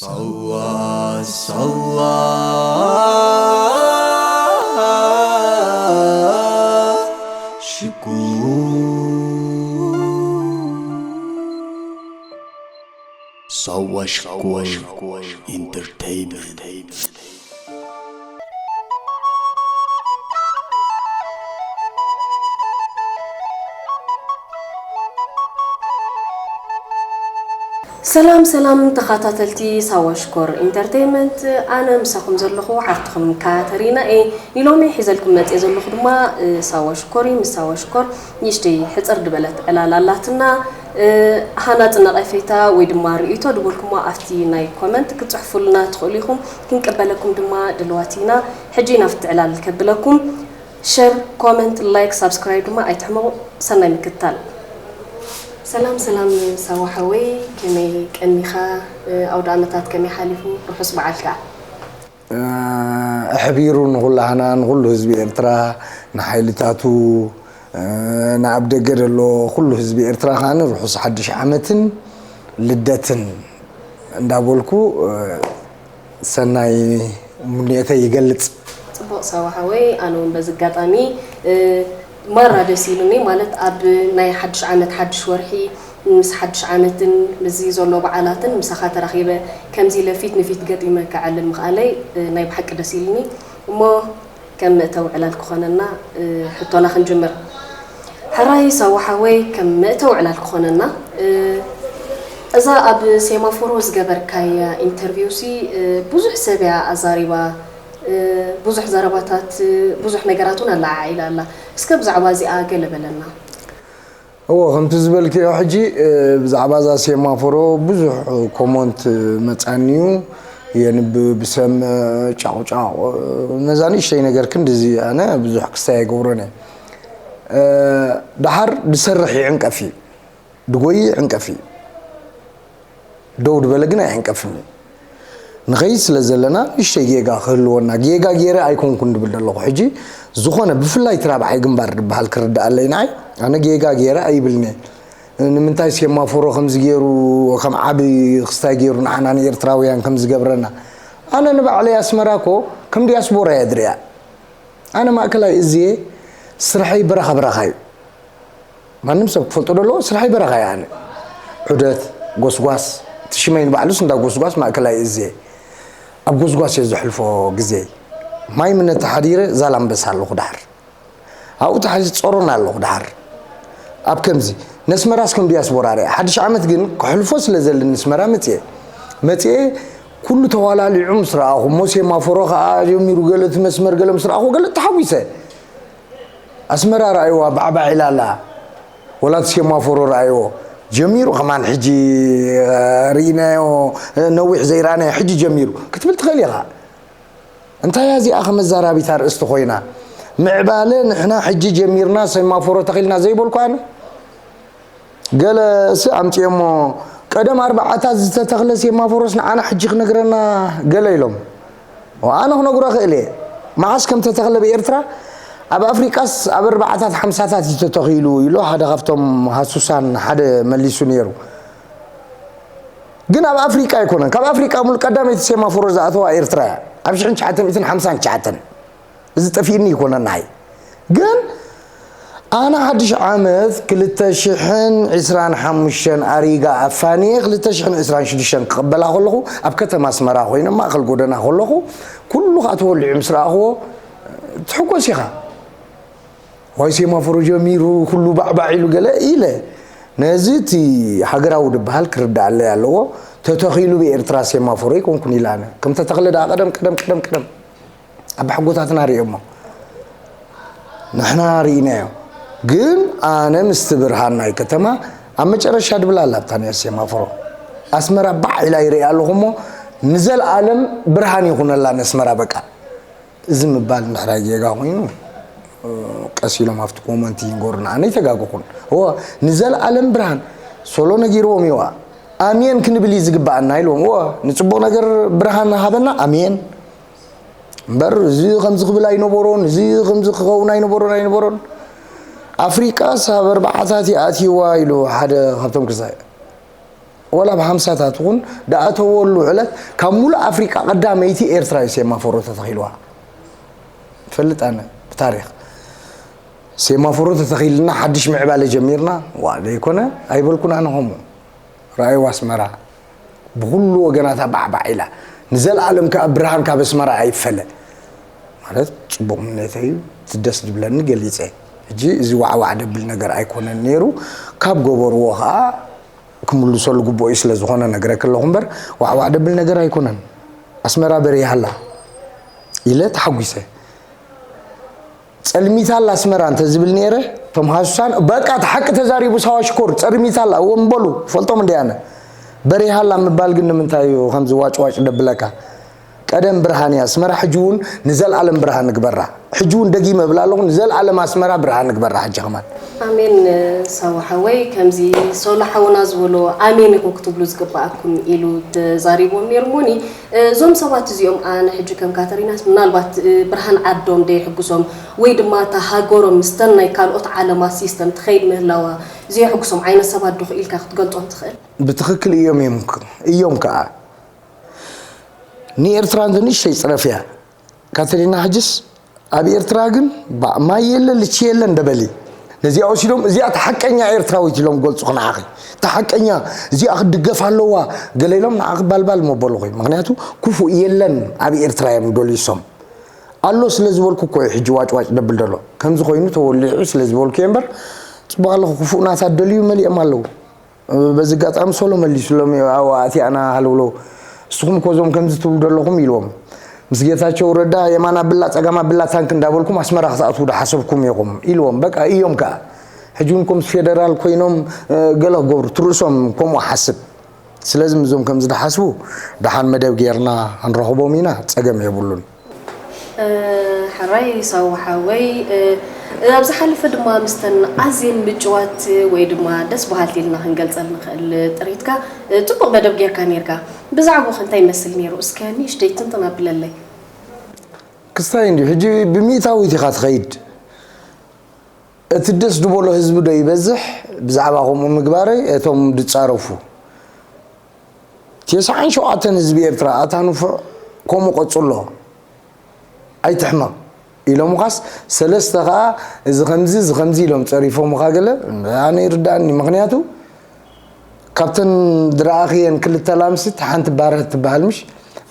ሳዋ ሳዋ ሽኮር ሳዋ ሽኮር ኢንተርቴይንመንት። ሰላም ሰላም ተኸታተልቲ ሳዋ ሽኮር ኢንተርቴይንመንት፣ ኣነ ምሳኹም ዘለኹ ሓፍትኹም ካተሪና እየ። ንሎሚ ሒዘልኩም መፅየ ዘለኹ ድማ ሳዋ ሽኮር እዩ። ምስ ሳዋ ሽኮር ንእሽተይ ሕፅር ዝበለት ዕላል ኣላትና። ሃናፂ ነቐፌታ ወይ ድማ ርእይቶ ድበልኩሞ ኣብቲ ናይ ኮመንት ክትፅሕፉልና ትኽእሉ ኢኹም። ክንቀበለኩም ድማ ድልዋት ኢና። ሕጂ ናብቲ ዕላል ከብለኩም። ሸር፣ ኮመንት፣ ላይክ፣ ሳብስክራይብ ድማ ኣይትሕመቑ። ሰናይ ምክትታል። ሰላም ሰላም ሳዋ ሓወይ፣ ከመይ ቀኒኻ? ኣውደ ኣመታት ከመይ ሓሊፉ? ርሑስ በዓል ከኣ። ኣሕቢሩ ንኹላህና ንኹሉ ህዝቢ ኤርትራ ንሓይልታቱ ንኣብ ደገ ዘሎ ኩሉ ህዝቢ ኤርትራ ከኣ ርሑስ ሓድሽ ዓመትን ልደትን እንዳበልኩ ሰናይ ምንዮተይ ይገልጽ። ጽቡቕ ሳዋ ሓወይ፣ ኣነ እውን በዚ ኣጋጣሚ ማራ ደስ ኢሉኒ። ማለት ኣብ ናይ ሓድሽ ዓመት ሓድሽ ወርሒ ምስ ሓድሽ ዓመትን ምስዚ ዘሎ በዓላትን ምሳኻ ተራኺበ ከምዚ ኢለ ፊት ንፊት ገጢመ ክዕልል ምኽኣለይ ናይ ብሓቂ ደስ ኢሉኒ። እሞ ከም መእተዊ ዕላል ክኾነና ሕቶና ክንጅምር። ሕራይ ሳዋ ሓወይ፣ ከም መእተዊ ዕላል ክኾነና፣ እዛ ኣብ ሴማፎሮ ዝገበርካያ ኢንተርቪው ሲ ብዙሕ ሰብ እያ ኣዛሪባ። ብዙሕ ዘረባታት፣ ብዙሕ ነገራት እውን ኣለዓዒላ ኣላ። እስከ ብዛዕባ እዚኣ ገለ በለና። እዎ፣ ከምቲ ዝበልክዮ ሕጂ ብዛዕባ እዛ ሴማፎሮ ብዙሕ ኮሞንት መጻኒ እዩ። የንብብ፣ ሰምዕ፣ ጫቑጫቑ፣ ነዛ ንእሽተይ ነገር ክንድዚ ኣነ ብዙሕ ክስታይ ኣይገብሮን እየ። ደሓር ዝሰርሕ ይዕንቀፍ እዩ፣ ድጎይ ይዕንቀፍ እዩ። ደው ድበለ ግን ኣይዕንቀፍን እዩ። ንኸይድ ስለ ዘለና ንእሽተይ ጌጋ ክህልወና፣ ጌጋ ገይረ ኣይኮንኩን ድብል ዘለኹ። ሕጂ ዝኾነ ብፍላይ እቲ ራብዓይ ግንባር ድበሃል ክርድኣለይ ንዓይ፣ ኣነ ጌጋ ገይረ ኣይብልን እየ። ንምንታይ ሴማፎሮ ከምዚ ገይሩ ከም ዓቢ ክስታይ ገይሩ ንዓና ንኤርትራውያን ከም ዝገብረና? ኣነ ንባዕለይ ኣስመራ እኮ ከም ዲያስፖራ እየ ድሪኣ። ኣነ ማእከላይ እዝየ ስርሐይ በረኻ በረኻ እዩ። ማንም ሰብ ክፈልጦ ደለዎ ስርሐይ በረኻ እየ። ኣነ ዑደት ጎስጓስ፣ እቲ ሽመይ ንባዕሉስ እንዳ ጎስጓስ ማእከላይ እዝየ። ኣብ ጎስጓስ እየ ዘሕልፎ ግዜ። ማይ ምነት ተሓዲረ ዛላምበሳ ኣለኹ ድሓር ኣብኡ ተሓዚ ጾሮና ኣለኹ ድሓር ኣብ ከምዚ ነስመራስ ከም ዲያስፖራ ርኣ ሓድሽ ዓመት ግን ክሕልፎ ስለ ዘልን ንስመራ መጽየ መጽየ ኩሉ ተዋላሊዑ ምስ ረኣኹ እሞ ሴማፎሮ ከዓ ጀሚሩ ገለ እቲ መስመር ገለ ምስ ረኣኹ ገለ ተሓጒሰ ኣስመራ ረኣይዋ ባዕባዕ ኢላ ኣላ ወላ እቲ ሴማፎሮ ረኣይዎ ጀሚሩ ከማን ሕጂ ርኢናዮ ነዊሕ ዘይረኣናዮ ሕጂ ጀሚሩ ክትብል ትኽእል ኢኻ እንታይ እያ እዚኣ ከመዛራቢት ኣርእስቲ ኮይና? ምዕባለ ንሕና ሕጂ ጀሚርና ሴማፎሮ ተኺልና ዘይበልኩ ኣነ? ገለ ሲ ኣምፅኦሞ ቀደም ኣርባዓታት ዝተተኽለ ሴማፎሮስ ንዓና ሕጂ ክነግረና ገለ ኢሎም። ኣነ ክነግሮ እኽእል እየ። መዓስ ከም ተተኽለ ብኤርትራ ኣብ ኣፍሪቃስ ኣብ ኣርባዓታት ሓምሳታት እዩ ተተኺሉ ኢሉ ሓደ ካብቶም ሃሱሳን ሓደ መሊሱ ነይሩ። ግን ኣብ ኣፍሪቃ ኣይኮነን ካብ ኣፍሪቃ ሙሉ ቀዳመይቲ ሴማፎሮ ዝኣተዋ ኤርትራ እያ ኣብ ሽሕን ትሽዓተ ሚእትን ሓምሳን ትሽዓተን እዚ ጠፊእኒ ይኮነን ንዓይ ግን ኣነ ሓድሽ ዓመት ክልተ ሽሕን ዕስራን ሓሙሽተን ኣሪጋ ኣፋንየ ክልተ ሽሕን ዕስራን ሽዱሽተን ክቕበላ ከለኹ ኣብ ከተማ ኣስመራ ኮይነ ማእኸል ጎደና ከለኹ ኩሉ ከዓ ተወሊዑ ምስ ረኣኽዎ ትሕጎስ ኢኻ ዋይ ሴማፎሮ ጀሚሩ ኩሉ ባዕባዕ ኢሉ ገለ ኢለ ነዚ እቲ ሃገራዊ ዝበሃል ክርዳኣለይ ኣለዎ ተተኺሉ ብኤርትራ ሴማፎሮ ኣይኮንኩን ኢለ ኣነ ከም ተተኽለ ደኣ ቀደም ቀደም ቀደም ቀደም ኣብ ሓጎታትና ርእዮሞ ንሕና ርኢናዮ ግን ኣነ ምስቲ ብርሃን ናይ ከተማ ኣብ መጨረሻ ድብል ኣላ ኣብታ ናይ ሴማፎሮ ኣስመራ ባዕ ኢላ ይርኢ ኣለኹ እሞ ንዘለኣለም ብርሃን ይኹነላ ነስመራ በቃ እዚ ምባል እንድሕር ጌጋ ኮይኑ ቀስ ኢሎም ኣብቲ ኮመንት ይንገሩና ኣነ ይተጋግኹን እወ ንዘለኣለም ብርሃን ሶሎ ነጊርዎም ይዋ ኣሜን ክንብል እዩ ዝግባኣና ኢልዎም እወ ንፅቡቕ ነገር ብርሃን ሃበና ኣሜን እምበር እዚ ከምዚ ክብል ኣይነበሮን እዚ ከምዚ ክኸውን ኣይነበሮን ኣይነበሮን ኣፍሪቃስ ኣብ ኣርባዓታት ይኣትይዋ ኢሉ ሓደ ካብቶም ክሳይ ወላ ብሓምሳታት ይኹን፣ ድኣተወሉ ዕለት ካብ ሙሉእ ኣፍሪቃ ቀዳመይቲ ኤርትራ እዩ ሴማፎሮ ተተኺልዋ። ፈልጥ ኣነ ብታሪኽ። ሴማፎሮ ተተኺልና ሓድሽ ምዕባለ ጀሚርና፣ ዋ ዘይኮነ ኣይበልኩን ኣነ ከምኡ። ረኣይዋ ኣስመራ ብኹሉ ወገናታ ባዕባዕ ኢላ። ንዘለኣለም ከኣ ብርሃን ካብ ኣስመራ ኣይፈለ። ማለት ጽቡቕ ምንየተይ እዩ፣ እቲ ደስ ዝብለኒ ገሊጸ። ሕጂ እዚ ዋዕዋዕ ደብል ነገር ኣይኮነን ነይሩ። ካብ ገበርዎ ከኣ ክምልሰሉ ግቡእ እዩ ስለ ዝኾነ ነግረኪ ኣለኹ እምበር፣ ዋዕዋዕ ደብል ነገር ኣይኮነን። ኣስመራ በሪሃ ኣላ ኢለ ተሓጒሰ። ጸልሚታ ኣላ ኣስመራ እንተ ዝብል ነይረ፣ እቶም ሃሱሳን፣ በቃ እቲ ሓቂ ተዛሪቡ ሳዋ ሽኮር፣ ጸልሚታ ኣላ፣ እዎም በሉ፣ ፈልጦም እንደ ኣነ። በሪሃ ኣላ ምባል ግን ንምንታይ እዩ ከምዚ ዋጭዋጭ ደብለካ? ቀደም ብርሃን እያ ኣስመራ፣ ሕጂ እውን ንዘለኣለም ብርሃን ንግበራ። ሕጂ እውን ደጊመ እብል ኣለኹ፣ ንዘለኣለም ኣስመራ ብርሃን ንግበራ ሕጂ ከማን። ኣሜን። ሳዋ ሓወይ፣ ከምዚ ሶሎ ሓውና ዝበሎ ኣሜን ኢኹም ክትብሉ ዝግብኣኩም ኢሉ ተዛሪብዎም ነይሩ። እሞኒ እዞም ሰባት እዚኦም ኣነ ሕጂ ከም ካተሪናስ ምናልባት ብርሃን ዓዶም ደይሕጉሶም ወይ ድማ እታ ሃገሮም ምስተን ናይ ካልኦት ዓለማት ሲስተም ትኸይድ ምህላዋ ዘየሕጉሶም ዓይነት ሰባት ዶ ኢልካ ክትገልጾም ትኽእል? ብትኽክል እዮም እዮም እዮም ከኣ ንኤርትራ እንዶ ንእሽተይ ጽረፍያ። ካተሪና ሕጅስ ኣብ ኤርትራ ግን ባእ ማይ የለ ልቺ የለ እንደበሊ ነዚኣ ወሲዶም እዚኣ ተሓቀኛ ኤርትራዊት ኢሎም ገልጹ ክንዓኺ ተሓቀኛ እዚኣ ክድገፍ ኣለዋ ገለ ኢሎም ንዓኺ ባልባል መበልኹ ምክንያቱ ክፉእ የለን ኣብ ኤርትራ እዮም ደልዩሶም ኣሎ ስለ ዝበልኩ እኮ እዩ ሕጂ ዋጭዋጭ ደብል ደሎ ከምዚ ኮይኑ ተወሊዑ ስለ ዝበልኩ እየ እምበር ጽቡቅ ኣለኹ ክፉእ ናታ ደልዩ መሊኦም ኣለዉ በዚ ኣጋጣሚ ሶሎ መሊሱሎም እዩ ኣዋ ኣቲኣና ሃለውለው እስኹም ኮዞም ከምዚ ትብሉ ደለኹም ኢልዎም ምስ ጌታቸው ረዳ የማና ብላ ጸጋማ ብላ ታንክ እንዳበልኩም ኣስመራ ክትኣትዉ ዶ ሓሰብኩም ኢኹም ኢልዎም በቃ እዮም ከኣ ሕጂ እውን ኮምስ ፌደራል ኮይኖም ገለ ክገብሩ ትርእሶም ከምኡ ሓስብ ስለዚ ምዞም ከምዚ ድሓስቡ ደሓን መደብ ጌርና ክንረኽቦም ኢና ጸገም የብሉን። ሕራይ ሳዋ ሓወይ ኣብ ዝሓለፈ ድማ ምስተን ኣዝየን ምጭዋት ወይ ድማ ደስ በሃልቲ ኢልና ክንገልጸን ንኽእል ጥሪትካ ጽቡቕ መደብ ጌርካ ኔርካ። ብዛዕባኡ ከ እንታይ ይመስል ኔሩ? እስከ ንእሽተይ ትንትን ኣብለለይ። ክስታይ እንድዩ ሕጂ ብሚእታዊት ኢኻ ትኸይድ። እቲ ደስ ድበሎ ህዝቢ ዶ ይበዝሕ ብዛዕባ ከምኡ ምግባረይ እቶም ድጻረፉ ተስዓን ሸውዓተን ህዝቢ ኤርትራ ኣታ ንፉዕ ከምኡ ቀጽሎ ኣይትሕመቕ ኢሎምኻስ ሰለስተ ኸኣ እዚ ከምዚ እዚ ከምዚ ኢሎም ጸሪፎምኻ ገለ ኣነ ይርድኣኒ ምኽንያቱ ካብተን ዝረኣኽየን ክልተ ላምሲ እታ ሓንቲ ባረ ትበሃል ምሽ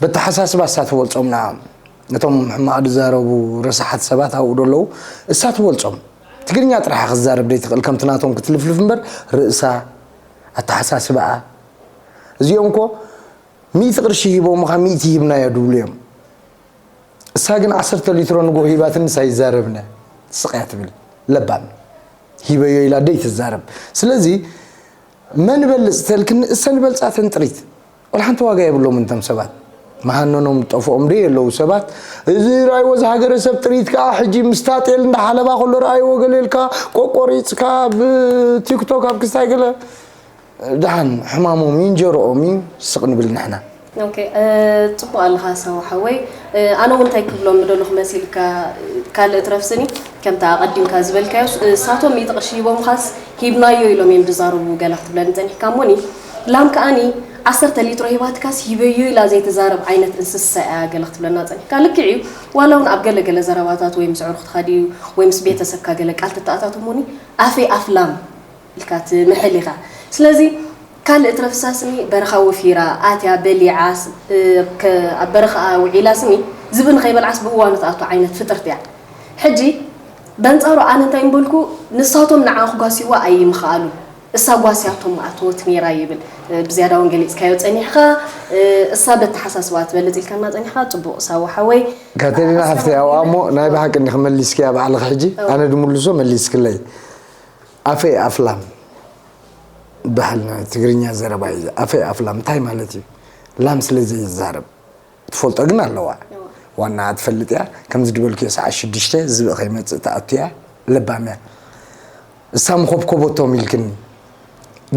በተሓሳስባ እሳ ትበልጾም ንዓም እቶም ሕማቕ ዝዛረቡ ረሳሓት ሰባት ኣብኡ ዶ ኣለዉ እሳ ትበልጾም ትግርኛ ጥራሕ ክትዛረብ ዘይትኽእል ከምቲ ናቶም ክትልፍልፍ እምበር ርእሳ ኣተሓሳስባኣ እዚኦም እኮ ሚእቲ ቅርሺ ሂቦምኻ ሚእቲ ሂብናዮ ድብሉ እዮም እሳ ግን ዓሰርተ ሊትሮ ንጎ ሂባትንስ ኣይዛረብን እያ ትስቕ እያ ትብል ለባም ሂበዮ ኢላ ደይ ትዛረብ ስለዚ መን በልጽ ተልክኒ እሰን በልጻተን ጥሪት ወላ ሓንቲ ዋጋ የብሎም እንቶም ሰባት መሃነኖም ጠፍኦም ደይ የለዉ ሰባት እዚ ራይዎ ዝሃገረ ሰብ ጥሪት ከዓ ሕጂ ምስታ ጤል እንዳሓለባ ከሎ ረኣይዎ ገለ ኢልካ ቆቆሪፅካ ብቲክቶክ ኣብ ክስታይ ገለ ደሓን ሕማሞም እዩ እንጀርኦም እዩ ስቕ ንብል ንሕና። ኦኬ ጽቡቕ ኣለኻ ሳዋ ሓወይ ኣነ እውን እንታይ ክብሎም ምደለኹ መሲልካ ካልእ ትረፍስኒ ከምታ ኣቐዲምካ ዝበልካዮ እሳቶም ሚእቲ ቅርሺ ሂቦምኻስ ሂብናዮ ኢሎም እዮም ዝዛረቡ ገለ ክትብለኒ ጸኒሕካ እሞኒ ላም ከኣኒ ዓሰርተ ሊትሮ ሂባትካስ ሂበዮ ኢላ ዘይትዛረብ ዓይነት እንስሳ እያ ገለ ክትብለና ጸኒሕካ ልክዕ እዩ ዋላ እውን ኣብ ገለ ገለ ዘረባታት ወይ ምስ ዕሩኽትኻ ድዩ ወይ ምስ ቤተሰብካ ገለ ቃል ትተኣታተሙኒ ኣፈይ ኣፍ ላም ኢልካ ትምሕል ኢኻ ስለዚ ካልእ ትረፍሳ ስኒ በረኻ ወፊራ ኣትያ በሊዓ ኣብ በረኻ ውዒላ ስኒ ዝብኢ ንኸይበልዓስ ብእዋኑ ትኣቱ ዓይነት ፍጥርቲ እያ ሕጂ በንጻሩ ኣነ እንታይ ምበልኩ ንሳቶም ንዓ ክጓስይዋ ኣይምኽኣሉን እሳ ጓስያቶም ምኣተወት ነይራ ይብል ብዝያዳ እውን ገሊጽካዮ ጸኒሕኻ እሳ በተሓሳስባ ትበልጽ ኢልካና ጸኒሕኻ ጽቡቕ ሳዋ ሓወይ ካተሪና ሓፍተይ ኣብኣ እሞ ናይ ብሓቂ እንዲኺ መሊስክያ ባዕልኺ ሕጂ ኣነ ድምልሶ መሊስክለይ ኣፈይ ኣፍላም በሃል ናይ ትግርኛ ዘረባ እዩ ኣፈይ ኣፍላም እንታይ ማለት እዩ ላም ስለ ዘይዛረብ ትፈልጦ ግን ኣለዋ ዋና ትፈልጥ እያ ከምዚ ድበልክዮ ሰዓት ሽዱሽተ ዝብኢ ከይመፅእ ተኣቱ እያ ለባም እያ እሳ ምኾብኮበቶም ኢልክኒ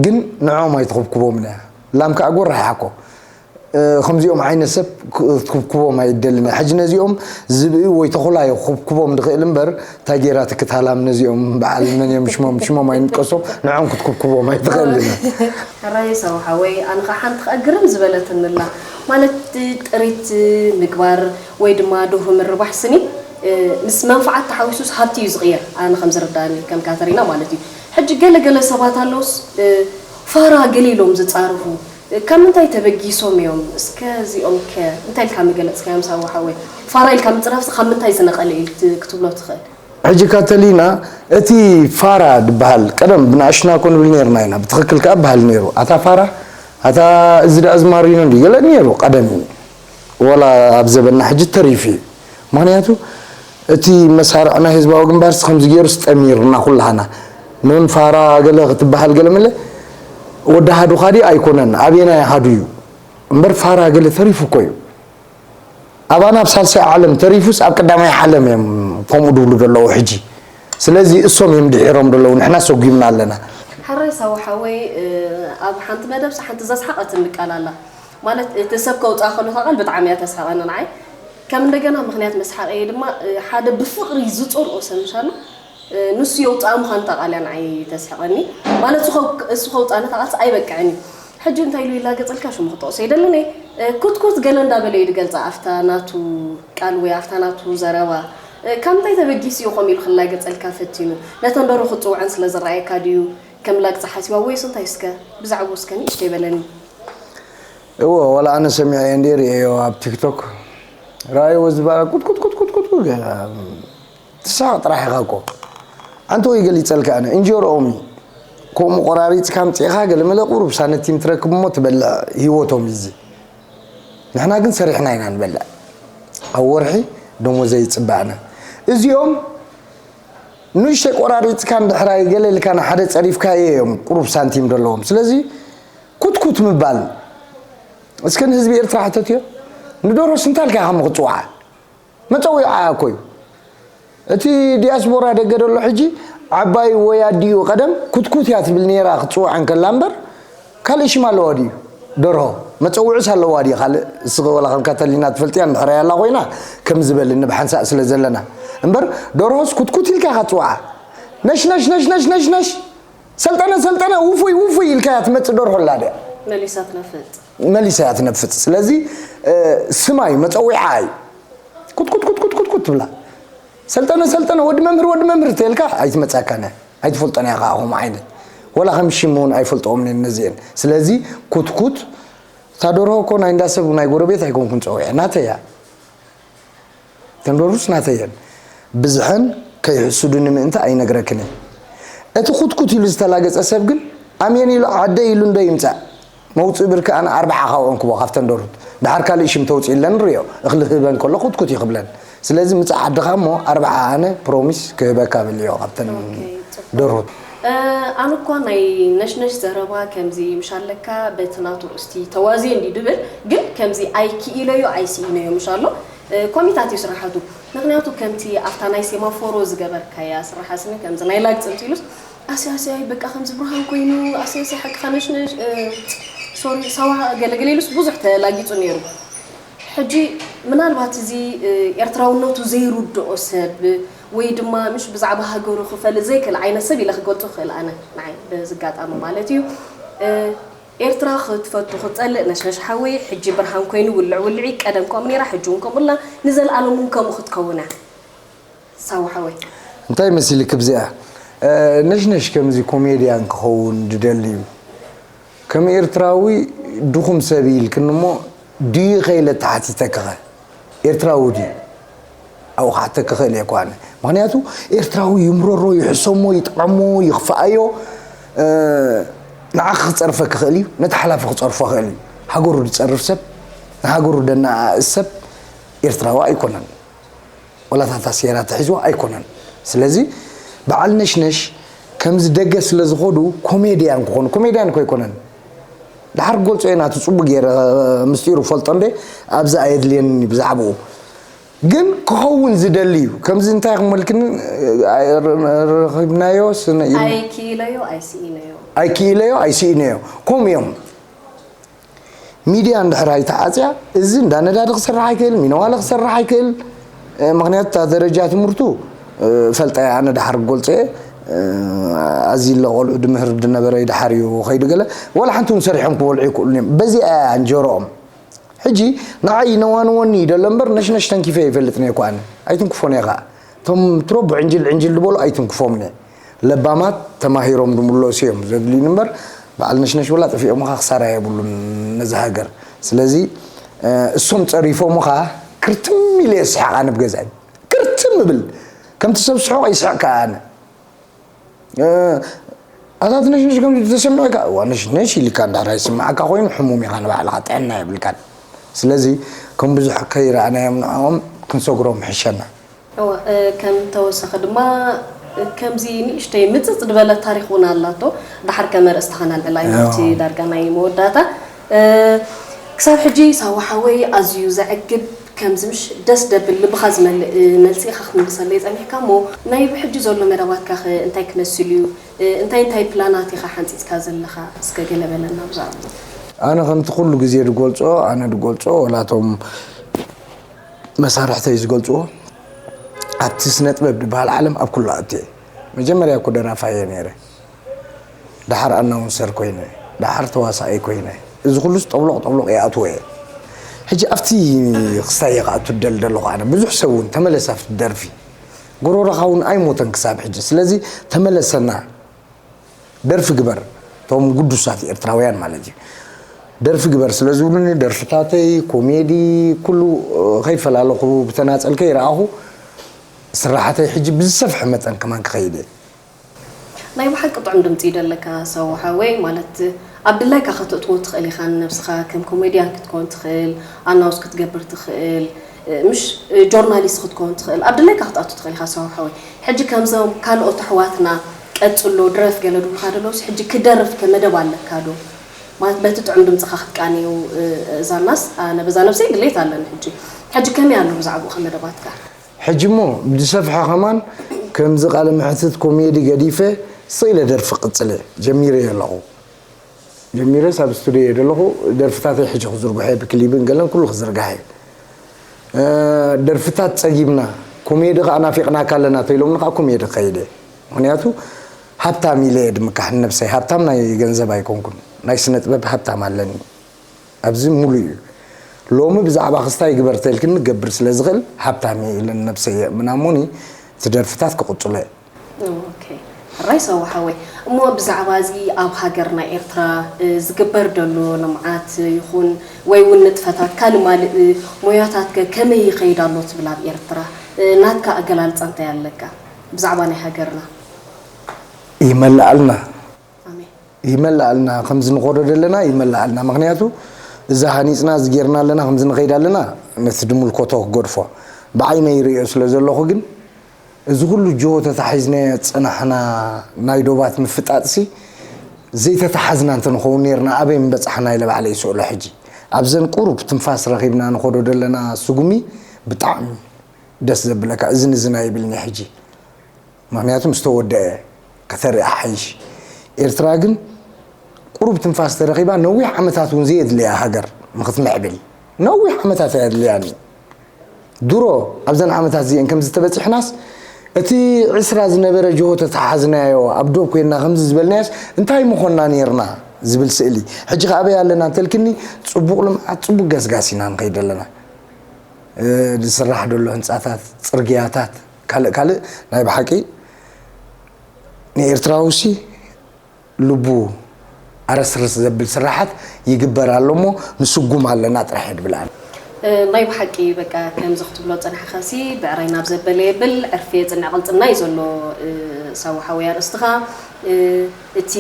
ግን ንዖም ኣይትኾብኩቦምን እያ ላም ከዓ ጎራሕ እያ እኮ ከምዚኦም ዓይነት ሰብ ክትኩብኩቦም ኣይደልን። ሕጂ ነዚኦም ዝብኢ ወይ ተኹላ እዩ ክኩብኩቦም ድኽእል እምበር፣ እንታይ ጌራ ትክታላም ነዚኦም በዓል መን እዮም ሽሞም? ሽሞም ኣይንጥቀሶም፣ ንዖም ክትኩብኩቦም ኣይትኽእልን። ሕራይ ሰው ሓወይ ኣነ ኸዓ ሓንቲ ኸዓ ግርም ዝበለትንላ ማለት ጥሪት ምግባር ወይ ድማ ዶሁ ምርባሕ ስኒ ምስ መንፍዓት ተሓዊሱስ ሃብቲ እዩ ዝቕየር። ኣነ ከም ዝርዳእኒ ከም ካተሪና ማለት እዩ። ሕጂ ገለ ገለ ሰባት ኣለውስ ፋራ ገለ ኢሎም ዝፃርፉ ካብ ምንታይ ተበጊሶም እዮም? እስከ እዚኦም ከ እንታይ ኢልካ ምገለፅካዮም ሳዋ ሓወይ? ፋራ ኢልካ ምፅራፍሲ ካብ ምንታይ ዝነቐለ እዩ ክትብሎ ትኽእል? ሕጂ ካተሊና እቲ ፋራ ዝበሃል ቀደም ብንኣሽና ኮ ንብል ነርና ኢና፣ ብትኽክል ከኣ በሃል ነይሩ። ኣታ ፋራ ኣታ እዚ ደኣ ዝማሪኖ እንዲ ገለ ነይሩ ቀደም እዩ። ወላ ኣብ ዘበና ሕጂ ተሪፉ እዩ። ምኽንያቱ እቲ መሳርዕ ናይ ህዝባዊ ግንባርስ ከምዚ ገይሩስ ጠሚርና ኩላህና። ኖን ፋራ ገለ ክትበሃል ገለ መለ ወዲ ሃዱ ካዲ ኣይኮነን፣ ኣበየናይ ሃዱ እዩ እምበር ፋራ ገለ ተሪፉ እኮ እዩ። ኣባና ኣብ ሳልሳይ ዓለም ተሪፉስ ኣብ ቀዳማይ ዓለም እዮም ከምኡ ድብሉ ዘለዉ ሕጂ። ስለዚ እሶም እዮም ድሒሮም ዘለዉ፣ ንሕና ሰጒምና ኣለና። ሕራይ ሳዋ ሓወይ ኣብ ሓንቲ መደብስ ሓንቲ ዘስሓቐትኒ ቃል ኣላ። ማለት እቲ ሰብ ከውፅኣ ከሎ እታ ቃል ብጣዕሚ እያ ተስሕቐኒ ንዓይ። ከም እንደገና ምኽንያት መስሓቐየ ድማ ሓደ ብፍቕሪ ዝፀልኦ ሰብ ምሻሉ ንሱ የውፅኣ ምዃን እታ ቃል እያ ንዓይ ተስሕቐኒ። ማለት እሱ ከውፅኣኒ እታ ቃልሲ ኣይበቅዕን እዩ። ሕጂ እንታይ ኢሉ ይላገፀልካ ሽሙ ክጠቕሶ ኣይደልን እየ። ኩትኩት ገለ እንዳበለ እዩ ዝገልፃ ኣብታ ናቱ ቃል ወይ ኣብታ ናቱ ዘረባ። ካብ ምንታይ ተበጊሱ እዩ ከምኡ ኢሉ ክላገፀልካ ፈቲኑ? ነተን ደርሁ ክፅውዐን ስለ ዝረኣየካ ድዩ? ከም ላግፂ ሓሲባ ወይስ እንታይ? እስከ ብዛዕባኡ እስከ ንእሽተይ በለኒ። እወ፣ ዋላ ኣነ ሰሚዐዮ እንድየ ርእየዮ ኣብ ቲክቶክ። ረኣይዎ ዝበላ ቁጥቁጥቁጥቁጥቁጥ ትስሓቕ ጥራሕ ኢኻ እኮ። ኣንተ ወይ ገሊጸልካ ኣነ እንጀሮኦም እዩ። ከምኡ ቆራሪጽካ ኣምጺእኻ ገለመለ ቁሩብ ሳንቲም ትረክብ እሞ ትበልዕ ህይወቶም እዩ እዚ። ንሕና ግን ሰሪሕና ኢና ንበልዕ። ኣብ ወርሒ ደሞዘ ይጽበኣና። እዚኦም ንእሽተይ ቆራሪጽካ እንድሕር ኣይገለ ኢልካ ንሓደ ጸሪፍካዮ እዮም ቁሩብ ሳንቲም ዘለዎም። ስለዚ ኩትኩት ምባል እስከ ንህዝቢ ኤርትራ ሕተትዮ። ንደርሆስ እንታይ ኢልካ ኢኻ እሞ ክትጽውዓ? መጸዊዓኣ እኮ እዩ። እቲ ዲያስፖራ ደገ ዘሎ ሕጂ ዓባይ ወይ ኣዲኡ ቀደም ኩትኩት እያ ትብል ነይራ ክትጽውዓ እንከላ እምበር ካልእ ሽም ኣለዋ ድዩ? ደርሆ መጸውዕስ ኣለዋ ድዩ? ካልእ እስኺ ወላ ከም ካተሊና ትፈልጥያ እንድሕር እያ ኣላ ኮይና ከም ዝበልኒ ብሓንሳእ ስለ ዘለና እምበር ደርሆስ ኩትኩት ኢልካ ኢኻ ትጽውዓ። ነሽ ነሽ ነሽ ነሽ ነሽ ነሽ ሰልጠነ ሰልጠነ ውፉይ ውፉይ ኢልካያ ትመጽእ ደርሆ ኣላ ድያ? መሊሳ ትነፍጥ። መሊሳ እያ ትነፍጥ። ስለዚ ስማይ መጸዊዓ እዩ። ኩትኩት ኩትኩት ኩትኩት ትብላ። ሰልጠነ ሰልጠነ ወዲ መምህር ወዲ መምህር ተልካ ኣይትመጻካነ ኣይትፈልጦን እያ ከዓ ከምኡ ዓይነት ወላ ከም ሽም እውን ኣይፈልጠኦምን እየን ነዚአን። ስለዚ ኩትኩት እታ ደርሆ እኮ ናይ እንዳ ሰብ ናይ ጎረቤት ኣይኮንኩን ጸዊዐ ናተይ እያ። ተንደሩስ ናተየን ብዝሐን ከይሕስዱኒ ምእንቲ ኣይነግረክን እየ። እቲ ኩትኩት ኢሉ ዝተላገጸ ሰብ ግን ኣሜን ኢሉ ዓደይ ኢሉ እንዶ ይምጻእ መውጽኢ ብርኪ ኣነ ኣርብዓ ካብኡ እንክቦ ካብ ተንደሩት ድሓር ካልእ ሽም ተውጽኢለን ንርእዮ። እኽሊ ክህበን ከሎ ኩትኩት እዩ ክብለን። ስለዚ ምጻእ ዓድኻ እሞ ኣርብዓ ኣነ ፕሮሚስ ክህበካ በልዮ ካብ ተንደሩት። ኣነ እኳ ናይ ነሽነሽ ዘረባ ከምዚ ምሽ ኣለካ በቲ ናቱ ርእስቲ ተዋዝየ እንዲ ድብል ግን ከምዚ ኣይክኢለዮ ኣይስኢነዮ ምሽ ኣሎ ኮሚታት እዩ ስራሓቱ። ምክንያቱ ከምቲ ኣብታ ናይ ሴማፎሮ ዝገበርካያ ስራሓ ስኒ ከምዚ ናይ ላግፂ እንት ኢሉስ ኣስያስያይ በቃ ከምዚ ብርሃን ኮይኑ ኣስያስያ ሓቂ ከነሽነሽ ሶሪ ሳዋ ገለገለ ኢሉስ ብዙሕ ተላጊፁ ነይሩ። ሕጂ ምናልባት እዚ ኤርትራውነቱ ዘይርድኦ ሰብ ወይ ድማ ምሽ ብዛዕባ ሃገሩ ክፈልጥ ዘይክእል ዓይነት ሰብ ኢለ ክገልፆ ክእል ኣነ ንዓይ በዚ ኣጋጣሚ ማለት እዩ። ኤርትራ ክትፈቱ ክትጸልእ ነሽነሽ ሓወይ ሕጂ ብርሃን ኮይኑ ውልዕ ውልዒ ቀደም ከምኡ ነይራ ሕጂ እውን ከምኡ ኣላ ንዘልኣለም እውን ከምኡ ክትከውን እያ ሳዋ ሓወይ። እንታይ መሲልክ ብዚኣ ነሽነሽ ከምዚ ኮሜድያን ክኸውን ድደሊ እዩ ከም ኤርትራዊ ድኹም ሰብ ኢልክኒ እሞ ድዩ ከይለ ተሓቲተክኸ ኤርትራዊ ድዩ ኣብኡ ክሓተኪ ክእል እየ እኮ ኣነ ምክንያቱ ኤርትራዊ ይምረሮ ይሕሰሞ ይጥዓሞ ይኽፍኣዮ ንዓኺ ክፀርፈኪ ክእል እዩ ነቲ ሓላፊ ክፀርፎ ክእል እዩ ሃገሩ ዝፀርፍ ሰብ ንሃገሩ ደነኣእስ ሰብ ኤርትራዊ ኣይኮነን ወላ ታታ ሴራ ተሒዝዋ ኣይኮነን ስለዚ በዓል ነሽነሽ ከምዚ ደገ ስለ ዝኸዱ ኮሜድያን ክኾኑ ኮሜድያን እኮ ኣይኮነን ድሓር ክገልጾ እየ ናቱ ጽቡቅ ገይረ ምስጢሩ ፈልጦ እንደ ኣብዚ ኣየድልየኒ ብዛዕባኡ ግን ክኸውን ዝደሊ እዩ ከምዚ እንታይ ክመልክኒ ረኺብናዮ ስነ ኣይክኢለዮ ኣይስኢነዮ ኣይክኢለዮ ኣይስኢነዮ ከምኡ እዮም ሚድያ እንድሕር ኣይተዓፅያ፣ እዚ እንዳ ነዳዲ ክሰርሕ ኣይክእል፣ ሚነዋለ ክሰርሕ ኣይክእል። ምክንያቱ እታ ደረጃ ትምህርቱ ፈልጠ ኣነ ድሓር ክገልፆ እየ። ኣዚ ለቆልዑ ድምህር ድነበረ ድሓር እዩ ከይዱ ገለ ዋላ ሓንቲ እውን ሰሪሖም ክበልዑ ይክእሉ እዮም። በዚኣ እያ እንጀሮኦም። ሕጂ ንዓይ ነዋንወኒ ይደሎ እምበር ነሽነሽ ተንኪፈ ይፈልጥ ነይ ኳን ኣይትንክፎን እየ ከዓ። እቶም ትረቡ ዕንጅል ዕንጅል ዝበሉ ኣይትንክፎም እየ። ለባማት ተማሂሮም ድምለሱ እዮም ዘድልዩን እምበር በዓል ነሽነሽ ወላ ጠፊኦምኻ ክሳራ የብሉን ነዚ ሃገር። ስለዚ እሶም ፀሪፎምኻ ክርትም ኢለ እየ ስሕቕ ኣነ ብገዛይ ክርትም እብል። ከምቲ ሰብ ስሕቕ ይስሕቕ ከዓ ኣነ ኣታት ነሽነሽ ከም ተሰምዑ ከዓ እዋ ነሽነሽ ኢልካ እንዳራ ይስምዓካ ኮይኑ ሕሙም ኢኻ ንባዕልኻ ጥዕና የብልካን። ስለዚ ከም ብዙሕ ከይረኣናዮም ንዕኦም ክንሰግሮም ሕሸና። እወ፣ እ፣ ከም ተወሳኺ ድማ፣ እ፣ ከምዚ ንእሽተይ ምጽጽ ዝበለ ታሪኽ እውን ኣላቶ። ደሓር ከመ ርእስቲ ከነልዕላ ኢና ኣብቲ ዳርጋ ናይ መወዳእታ። እ፣ ክሳብ ሕጂ ሳዋ ሓወይ ኣዝዩ ዘዕግብ፣ ከምዚ ምሽ ደስ ደብል ልብኻ ዝመልእ፣ እ፣ መልሲ ኢኻ ክትምልሰለይ ጸኒሕካ እሞ፣ ናይ ብሕጂ ዘሎ መደባትካኸ እንታይ ክመስል እዩ? እ፣ እንታይ እንታይ ፕላናት ኢኻ ሓንጺጽካ ዘለኻ? እስከ ገለ በለና ብዛዕባኡ። ኣነ ከምቲ ኩሉ ግዜ ድገልጾ፣ ኣነ ድገልጾ፣ ወላቶም መሳርሕተይ ዝገልጽዎ፣ ኣብቲ ስነ ጥበብ ድበሃል ዓለም ኣብ ኩሉ ኣትየ። መጀመርያ እኮ ደራፋይ እየ ነይረ። ደሓር ኣናውንሰር ኮይነ፣ ደሓር ተዋሳኣይ ኮይነ። እዚ ኩሉስ ጠብሎቕ ጠብሎቕ ይኣትዎ እየ። ሕጂ ኣብቲ ክስታይ እየ ክኣቱ ደል ደለኹ ኣነ። ብዙሕ ሰብ እውን ተመለስ ኣብቲ ደርፊ። ጎሮሮኻ እውን ኣይሞተን ክሳብ ሕጂ። ስለዚ ተመለሰና። ደርፊ ግበር፣ እቶም ግዱሳት ኤርትራውያን ማለት እዩ። ደርፊ ግበር ስለ ዝብሉኒ ደርፍታተይ፣ ኮሜዲ፣ ኩሉ ከይፈላለኹ ብተናጸል ከይረኣኹ ስራሓተይ ሕጂ ብዝሰፍሐ መጠን ከማን ክኸይድ እየ። ናይ ብሓቂ ጥዑም ድምጺ እዩ ደለካ ሰው ሓወይ፣ ማለት ኣብ ድላይካ ከተእትዎ ትኽእል ኢኻ ንነብስኻ፣ ከም ኮሜድያን ክትኮን ትኽእል፣ ኣናውስ ክትገብር ትኽእል፣ ምሽ ጆርናሊስት ክትኮን ትኽእል፣ ኣብ ድላይካ ክትኣቱ ትኽእል ኢኻ ሰው ሓወይ። ሕጂ ከምዞም ካልኦት ኣሕዋትና ቀጽሎ ድረፍ ገለ ድብሉኻ ደለውስ ሕጂ ክደርፍ ከ መደብ ኣለካ ዶ? ማለት በቲ ጥዑም ድምጽኻ ክትቃንዩ እዛናስ ኣነ በዛ ነብሰይ ድሌት ኣለኒ ሕጂ። ሕጂ ከመይ ኣሎ ብዛዕባኡ ከ መደባትካ? ሕጂ እሞ ብዝሰፍሐ ከማን ከምዚ ቃለ መሕትት ኮሜዲ ገዲፈ ስቕ ኢለ ደርፊ ቅጽለ ጀሚረ ኣለኹ። ጀሚረስ ኣብ ስቱድዮ እየ ዘለኹ። ደርፍታተይ ሕጂ ክዝርግሖ እየ፣ ብክሊብን ገለን ኩሉ ክዝርጋሕ እየ። እ፣ ደርፍታት ጸጊብና፣ ኮሜዲ ከኣ ናፊቕናካ ኣለና ተኢሎምኒ ከኣ ኮሜዲ ክኸይድ እየ። ምኽንያቱ ሃብታም ኢለ እየ ድምካሕ ንነብሰይ። ሃብታም ናይ ገንዘብ ኣይኮንኩን፣ ናይ ስነ ጥበብ ሃብታም ኣለኒ። ኣብዚ ሙሉእ እዩ። ሎሚ ብዛዕባ ክስታይ ግበር ተልክኒ ክገብር ስለ ዝኽእል ሃብታም እየ ኢለ ንነብሰይ የእምና እሞኒ እቲ ደርፍታት ክቕጽሎ እየ። ኦኬ። ሕራይ ሰው ሓወይ። እሞ ብዛዕባ እዚ ኣብ ሃገርና ኤርትራ፣ እ፣ ዝግበር ደሎ ልምዓት ይኹን ወይ እውን ንጥፈታት ካልእ ማልእ ሞያታት ከ ከመይ ይኸይድ ኣሎ ትብል ኣብ ኤርትራ? እ፣ ናትካ ኣገላልጻ እንታይ ኣለካ ብዛዕባ ናይ ሃገርና? ይመልኣልና። ኣሜን። ይመልኣልና፣ ከምዚ ንኸዶ ዘለና ይመልኣልና። ምኽንያቱ እዛ ሃኒጽና፣ እዚ ጌርና ኣለና፣ ከምዚ ንኸይድ ኣለና፣ ነቲ ድምልከቶ ክገድፎ። ብዓይነይ ይርእዮ ስለ ዘለኹ ግን፣ እዚ ኩሉ ጅሆ ተታሒዝናዮ ዝጸናሕና ናይ ዶባት ምፍጣጥሲ፣ ዘይተታሓዝና እንተንኸውን ኔርና፣ ኣበይ ምበጻሕና ኢለ ባዕለይ ይስእሎ ሕጂ። ኣብዘን ቁሩብ ትንፋስ ረኺብና ንኸዶ ዘለና ስጉሚ፣ ብጣዕሚ ደስ ዘብለካ፣ እዝን እዝን ኣይብልኒ ሕጂ። ምኽንያቱ ምስ ተወደአ ከተርኢ ሓይሽ። ኤርትራ ግን ቁሩብ ትንፋስ ተረኺባ፣ ነዊሕ ዓመታት እውን ዘየድልያ ሃገር ንኽትምዕብል፣ ነዊሕ ዓመታት እያ ኣድልያኒ። ድሮ ኣብዘን ዓመታት እዚአን ከምዚ ተበጺሕናስ፣ እቲ ዕስራ ዝነበረ ጅሆ ተተሓዝናዮ፣ ኣብ ዶብ ኮይንና ከምዚ ዝበልናዮስ፣ እንታይ ምኾንና ኔርና ዝብል ስእሊ። ሕጂ ከ ኣበይ ኣለና እንተልክኒ፣ ጽቡቕ ልምዓት፣ ጽቡቕ ገስጋስ ኢና ንኸይድ ኣለና። እ፣ ዝስራሕ ደሎ ህንጻታት፣ ጽርግያታት፣ ካልእ ካልእ ናይ ብሓቂ ንኤርትራውሲ ልቡ ኣረስርስ ዘብል ስራሓት ይግበር ኣሎ እሞ ንስጉም ኣለና ጥራሕ እየ ድብል ኣነ። እ፣ ናይ ብሓቂ በቃ ከምዚ ክትብሎ ጸናሕካሲ ብዕራይ ናብ ዘበለ የብል ዕርፊ የጽንዕ ቅልጽምና እዩ ዘሎ። እ፣ ሳዋ ሓወይ ኣርእስትኻ፣ እ፣ እቲ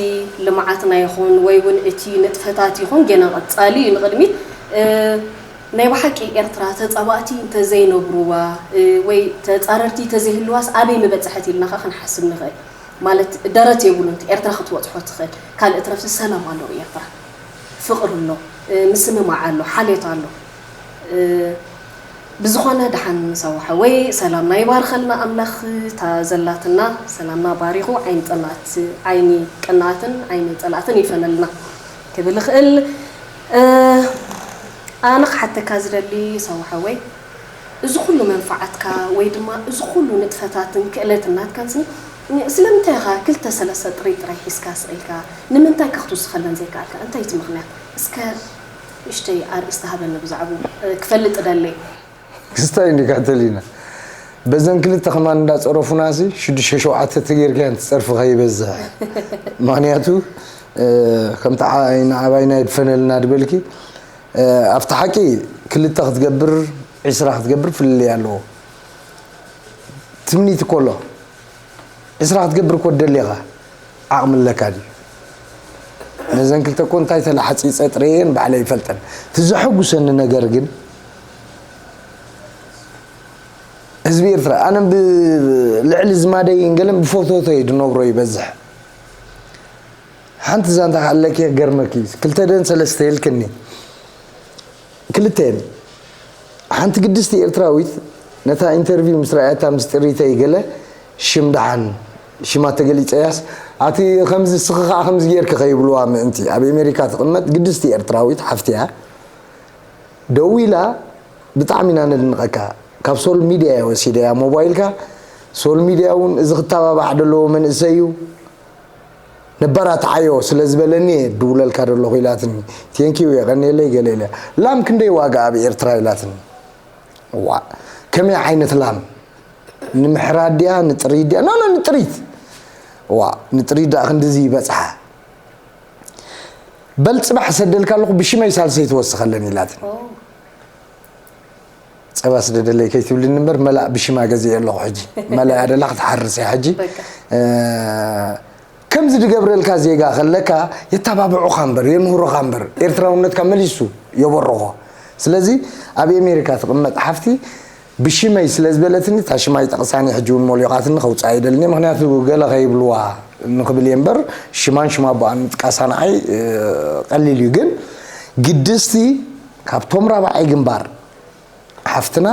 ልምዓትና ይኹን ወይ እውን እቲ ንጥፈታት ይኹን ገና ቀጻሊ እዩ ንቕድሚት። እ፣ ናይ ብሓቂ ኤርትራ ተጻባእቲ እንተዘይነብርዋ፣ እ፣ ወይ ተጻረርቲ እንተዘይህልዋስ ኣበይ ምበጽሐት ኢልና ኸኣ ክንሓስብ ንኽእል። ማለት ደረት የብሉን። ኤርትራ ክትበጽሖ ትኽእል። ካልእ ትረፍሲ ሰላም ኣሎ ኤርትራ። ፍቕሪ ኣሎ፣ እ፣ ምስምማዕ ኣሎ፣ ሓልዮት ኣሎ። እ፣ ብዝኾነ ደሓን ሳዋ ሓወይ ሰላምና ይባርኸልና ኣምላኽ። እታ ዘላትና ሰላምና ባሪኹ ዓይኒ ጥናት፣ ዓይኒ ቅናትን ዓይኒ ጸላእትን ይፈነልና ክብል እኽእል። እ፣ ኣነ ክሓተካ ዝደሊ ሳዋ ሓወይ፣ እዚ ኩሉ መንፋዓትካ ወይ ድማ እዚ ኩሉ ንጥፈታትን ክእለትን ናትካን ስኒ፣ ስለምንታይ ኢኻ ክልተ ሰለስተ ጥሪት ጥራይ ሒዝካ ስቕ ኢልካ? ንምንታይ ከ ክትውስኸለን ዘይከኣልካ? እንታይ እቲ ምኽንያት? እስከ ንእሽተይ ኣርእስቲ ሃበኒ ብዛዕባኡ፣ እ፣ ክፈልጥ እደሊ። ክስታይ እንዲ ካተሊና፣ በዘን ክልተ ከማን እንዳጸረፉናሲ ሽዱሽተ ሸውዓተ ተጌርካያን ትጸርፊ ከይበዝሕ። ምኽንያቱ፣ እ፣ ከምቲ ዓባይና ዓባይና የድፈነልና ድበልኪ፣ እ፣ ኣብቲ ሓቂ ክልተ ክትገብር ዒስራ ክትገብር ፍልልይ ኣለዎ። ትምኒት እኮ ኣሎ። ዒስራ ክትገብር እኮ ትደሊ ኢኻ። ዓቕሚ ኣለካ ድዩ? ነዘን ክልተ እኮ እንታይ ተላሓፂፀ ጥረየን ባዕለይ ይፈልጠን። እቲ ዘሐጉሰኒ ነገር ግን ህዝቢ ኤርትራ፣ ኣነ ብልዕሊ ዝማደይን ገለን ብፎቶቶ እዩ ድነግሮ ይበዝሕ። ሓንቲ ዛንታ ኣለኪ ክገርመኪ፣ ክልተ ደን ሰለስተ ኢልክኒ። ክልተን። ሓንቲ ግድስቲ ኤርትራዊት ነታ ኢንተርቪው ምስ ረኣያታ ምስ ጥሪተይ ገለ ሽም ደሓን ሽማ ተገሊጸያስ፣ ኣቲ ከምዚ እስኺ ከኣ ከምዚ ጌርኪ ከይብልዋ ምእንቲ። ኣብ ኣሜሪካ ትቕመጥ ግድስቲ ኤርትራዊት ሓፍቲ እያ። ደዊላ፣ ብጣዕሚ ኢና ነድንቐካ፣ ካብ ሶል ሚድያ እየ ወሲደያ ሞባይልካ። ሶል ሚድያ እውን እዚ ክተባባዕ ዘለዎ መንእሰይ እዩ። ነባራትዓዮ ስለ ዝበለኒ እየ ድውለልካ ዘለኹ ኢላትኒ። ቴንኪው የቐንየለይ ገለ ኢለ። ላም ክንደይ ዋጋ ኣብ ኤርትራ ኢላትኒ። ዋ፣ ከመይ ዓይነት ላም? ንምሕራድ ድያ ንጥሪት ድያ? ኖ ኖ ንጥሪት። ዋ፣ ንጥሪት ደኣ ክንድዚ ይበጽሓ። በል ጽባሕ እሰደልካ ኣለኹ ብሽመይ ሳልሰይ ትወስኸለን ኢላትኒ። ጸባ ስደደለይ ከይትብልኒ እምበር መላእ ብሽማ ገዚኤ ኣለኹ ሕጂ። መላእ ኣደላ ክትሓርስ እያ ሕጂ። ከምዚ ዝገብረልካ ዜጋ ከለካ የተባብዑኻ እምበር የምህሩኻ እምበር ኤርትራውነትካ መሊሱ የበርኾ። ስለዚ ኣብ ኣሜሪካ ትቕመጥ ሓፍቲ ብሽመይ ስለ ዝበለትኒ እታ ሽማ ይጠቕሳኒ ሕጂ እውን ሞልዮቓትኒ ከውፅኣ ይደልኒ። ምክንያቱ ገለ ከይብልዋ ንክብል እየ እምበር ሽማን ሽማ ኣቦኣን ምጥቃሳ ንዓይ ቀሊል እዩ። ግን ግድስቲ ካብቶም ራብዓይ ግንባር ሓፍትና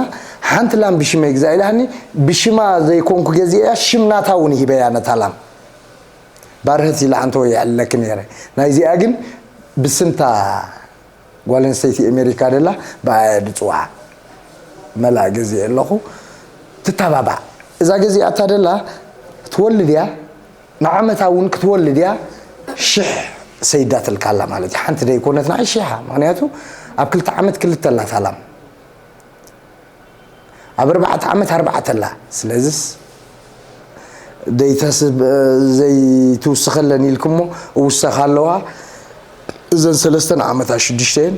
ሓንቲ ላም ብሽመይ ግዛእ ኢላኒ። ብሽማ ዘይኮንኩ ገዚአ ሽም ናታ እውን ሂበያ ነታ ላም። ባርህት ኢላ ኣንተ ወይ ይዕለክ ነይረ። ናይዚኣ ግን ብስምታ ጓል ኣንስተይቲ ኣሜሪካ ደላ ብኣያ ድፅዋዓ። መላእ ገዚአ ኣለኹ ትተባባዕ። እዛ ገዚኣታ ደላ ትወልድ እያ። ንዓመታ እውን ክትወልድ እያ። ሽሕ ሰይዳትልካ ኣላ ማለት እዩ። ሓንቲ ደይኮነት ንዓይ ሽሓ። ምክንያቱ ኣብ ክልተ ዓመት ክልተ ኣላታ ላም። ኣብ ኣርባዕተ ዓመት ኣርባዕተ ኣላ። ስለዚስ ዘይተስብ ዘይትውስኸለን ኢልክሞ እውሰኻ ኣለዋ። እዘን ሰለስተን ዓመታ ሽዱሽተ እየን።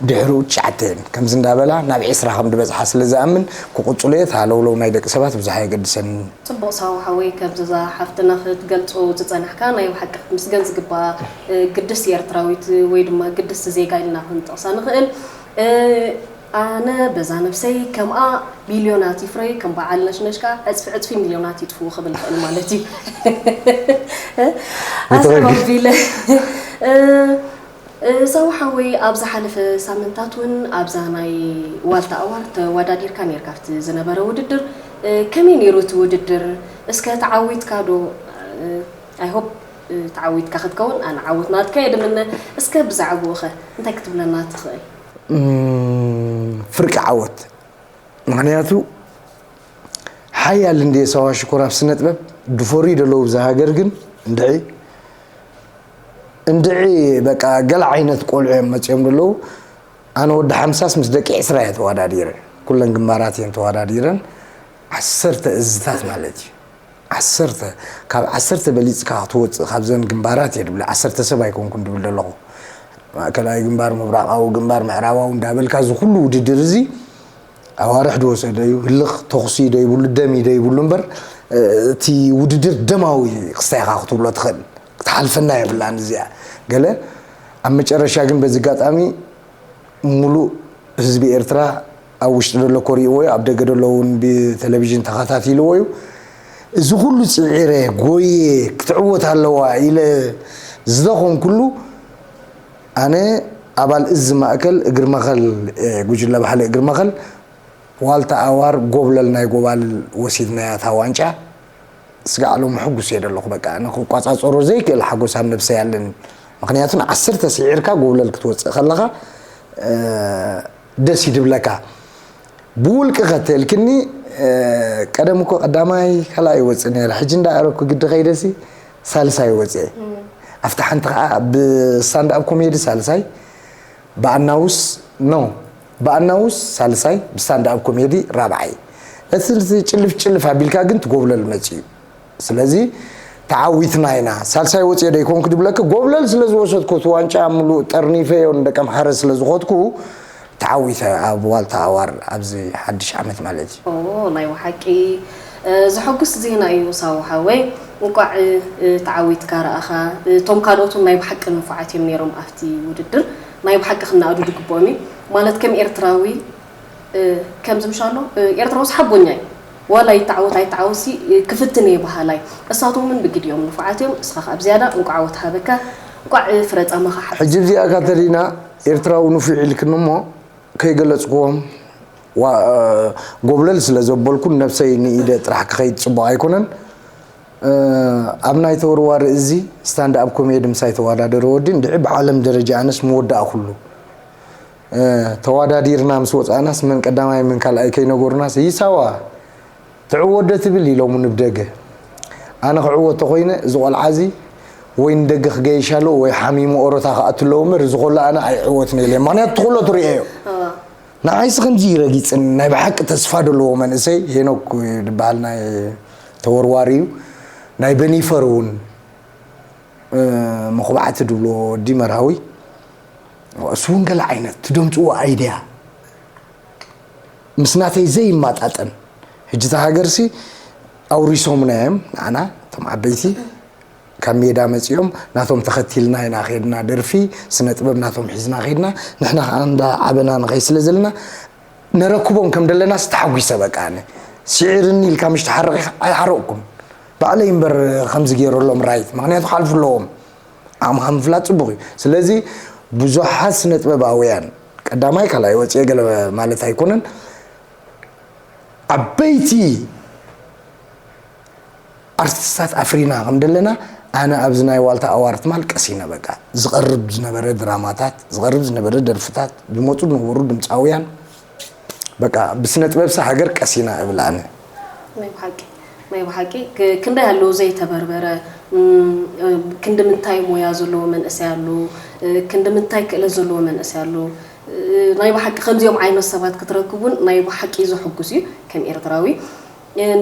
ድሕሪኡ ትሽዓተ እየን። ከምዚ እንዳበላ ናብ ዒስራ ከም ዝበጽሓ ስለ ዝኣምን ክቕጽሎ እየ። እቲ ሃለውለው ናይ ደቂ ሰባት ብዙሕ ኣየገድሰንን። ጽቡቕ ሳዋ ሓወይ፣ ከምዚ እዛ ሓፍትና ክትገልጾ ዝጸናሕካ ናይ ብሓቂ ክትምስገን ዝግባኣ ግድስቲ ኤርትራዊት ወይ ድማ ግድስቲ ዜጋ ኢልና ክንጠቕሳ ንኽእል። ኣነ በዛ ነብሰይ ከምኣ ሚልዮናት ይፍረይ ከም በዓል ነሽነሽ ከኣ ዕጽፊ ዕጽፊ ሚልዮናት ይጥፍኡ ክብል ይኽእል ማለት እዩ። ኣስዕብ ኣቢለ። ሳዋ ሓወይ፣ ኣብ ዝሓለፈ ሳምንታት እውን ኣብዛ ናይ ዋልታ ኣዋርድ ተወዳዲርካ ነይርካ ኣብቲ ዝነበረ ውድድር። ከመይ ነይሩ እቲ ውድድር? እስከ ተዓዊትካ ዶ? I hope ተዓዊትካ ክትከውን፣ ኣነ ዓወት ናትካ እየ ድምነ። እስከ ብዛዕባኡ ኸ እንታይ ክትብለና ትኽእል? ፍርቂ ዓወት። ምኽንያቱ ሓያል እንድየ ሳዋ ሽኮር ኣብ ስነ ጥበብ ድፈርዩ ደለዉ ብዛ ሃገር ግን እንድዒ እንድዒ በቃ ገለ ዓይነት ቆልዑ እዮም መፅኦም ደለዉ። ኣነ ወዲ ሓምሳስ ምስ ደቂ ዕስራ እየ ተወዳዲረ። ኩለን ግንባራት እየን ተወዳዲረን። ዓሰርተ እዝታት ማለት እዩ። ዓሰርተ ካብ ዓሰርተ በሊፅካ ክትወፅእ ካብዘን ግንባራት እየ ድብል። ዓሰርተ ሰብ ኣይኮንኩን ድብል ደለኹ። ማእከላዊ ግንባር፣ ምብራቓዊ ግንባር፣ ምዕራባዊ እንዳበልካ እዚ ኩሉ ውድድር እዚ ኣዋርሕ ድወሰደ እዩ። ህልኽ ተኹሲ ዶ ይብሉ፣ ደም ዶ ይብሉ እምበር እቲ ውድድር ደማዊ ክስታይ ኢኻ ክትብሎ ትኽእል። ክትሓልፈና የብላን እዚኣ። ገለ ኣብ መጨረሻ ግን በዚ ኣጋጣሚ ሙሉእ ህዝቢ ኤርትራ ኣብ ውሽጢ ዘሎ ኮሪእዎ እዩ፣ ኣብ ደገ ዘሎ እውን ብቴሌቪዥን ተኸታቲልዎ እዩ። እዚ ኩሉ ጽዒረ ጎየ ክትዕወት ኣለዋ ኢለ ዝደኸምኩሉ ኣነ ኣባል እዚ ማእከል እግሪ መኸል ጉጅለ ባህሊ እግሪ መኸል ዋልታ ኣዋር ጎብለል ናይ ጎባልል ወሲድናያ እታ ዋንጫ። ስጋዕ ሎሚ ሕጉስ እየ ዘለኹ። በቃ ንክቋጻጸሮ ዘይክእል ሓጎስ ኣብ ነብሰይ ኣለኒ። ምኽንያቱ ንዓሰርተ ስዒርካ ጎብለል ክትወጽእ ከለኻ ደስ ይድብለካ። ብውልቂ ከተልክኒ ቀደም እኮ ቀዳማይ ካልኣይ ይወፅእ ነረ። ሕጂ እንዳኣረኩ ግዲ ከይደሲ ሳልሳይ ወፅአ። ኣብቲ ሓንቲ ከዓ ብስታንድ ኣፕ ኮሜዲ ሳልሳይ፣ ብኣናውስ ኖ ብኣናውስ ሳልሳይ፣ ብስታንድ ኣፕ ኮሜዲ ራብዓይ። እቲ ጭልፍ ጭልፍ ኣቢልካ ግን ትጎብለል መፅዩ። ስለዚ ተዓዊትና ኢና። ሳልሳይ ወፅየ ዶ ይኮንኩ ድብለካ፣ ጎብለል ስለ ዝወሰድኩ፣ እቲ ዋንጫ ምሉእ ጠርኒፈዮ ንደቀምሓረ ስለ ዝኸድኩ፣ ተዓዊተ ኣብ ዋልታ ኣዋር ኣብዚ ሓድሽ ዓመት ማለት እዩ። ኦ ናይ ብሓቂ ዘሐጉስ ዜና እዩ ሳው ሓወይ። እንቋዕ ተዓዊትካ ረኣኻ። እቶም ካልኦት እውን ናይ ብሓቂ ንፉዓት እዮም ነይሮም ኣብቲ ውድድር። ናይ ብሓቂ ክነኣዱ ዝግብኦም እዩ። ማለት ከም ኤርትራዊ ከምዚ ምሻሎ ኤርትራውስ ሓቦኛ እዩ። ዋላ ይተዓወት ኣይተዓወትሲ ክፍትን እየ በሃላይ። እሳቶም እውን ብግዲኦም ንፉዓት እዮም። እስኻ ከኣ ብዝያዳ እንቋዕ ዓወት ሃበካ። እንቋዕ ፍረ ጻማኻ ሓፍ ሕጂ እዚኣ ካተሪና፣ ኤርትራዊ ንፉዕ ኢልክኒ እሞ ከይገለጽክዎም፣ ዋ- ጎብለል ስለ ዘበልኩን ነብሰይ ንኢደ ጥራሕ ክኸይድ ጽቡቕ ኣይኮነን። ኣብ ናይ ተወርዋሪ እዚ ስታንድ ኣፕ ኮሜዲ ምሳይ ተወዳደረ ወዲ እንድዒ ብዓለም ደረጃ ኣነስ ምወዳእኩሉ። ተዋዳዲርና ምስ ወፃእናስ መን ቀዳማይ መን ካልኣይ ከይነገሩናስ ይሳዋ ትዕወት ዶ ትብል ኢሎምኒ ብደገ። ኣነ ክዕወት ተኾይነ እዚ ቆልዓ እዚ ወይ ንደገ ክገይሽ ኣለዎ ወይ ሓሚሙ ኦሮታ ክኣቱ ኣለዎ እምበር እዚ ከሎ ኣነ ኣይዕወትን ኢለ። ምኽንያቱ እቲ ከሎ ትርእዮ። ንዓይስ ከምዚ እዩ ረጊፅኒ። ናይ ብሓቂ ተስፋ ዘለዎ መንእሰይ ሄኖክ ዝበሃል ናይ ተወርዋሪ እዩ። ናይ በኒፈር እውን መኹባዕቲ ድብልዎ ወዲ መርሃዊ እሱ እውን ገለ ዓይነት ትደምፅዎ ኣይድያ ምስ ናተይ ዘይማጣጠን። ሕጂ እታ ሃገርሲ ኣውሪሶምና እዮም ንዓና እቶም ዓበይቲ ካብ ሜዳ መፂኦም ናቶም ተኸቲልና ኢና ከድና ደርፊ ስነ ጥበብ ናቶም ሒዝና ከድና ንሕና ከዓ እንዳ ዓበና ንኸይ ስለ ዘለና ነረክቦም ከም ደለና ስተሓጒሰ በቃ ኣነ ስዒርኒ ኢልካ ምሽ ተሓረቕ ኢኻ ኣይሓረቕኩም ባዕለይ እምበር ከምዚ ገይረሎም ራይት ምክንያቱ ክሓልፉ ኣለዎም ዓቕምኻ ምፍላጥ ፅቡቕ እዩ ስለዚ ብዙሓት ስነ ጥበባውያን ቀዳማይ ካልኣይ ወፅየ ገለ ማለት ኣይኮነን ዓበይቲ ኣርቲስታት ኣፍሪና ከም ደለና ኣነ ኣብዚ ናይ ዋልታ ኣዋርድ ትማል ቀሲነ በቃ ዝቐርብ ዝነበረ ድራማታት ዝቐርብ ዝነበረ ደርፍታት ዝመፁ ዝነበሩ ድምፃውያን በቃ ብስነ ጥበብሲ ሃገር ቀሲና እብል ኣነ። ናይ ብሓቂ ናይ ብሓቂ ክንደይ ኣለዉ ዘይተበርበረ ክንዲ ምንታይ ሞያ ዘለዎ መንእሰይ ኣሎ ክንዲ ምንታይ ክእለት ዘለዎ መንእሰይ ኣሎ ናይ ብሓቂ ከምዚኦም ዓይነት ሰባት ክትረክቡን ናይ ብሓቂ ዘሕጉስ እዩ ከም ኤርትራዊ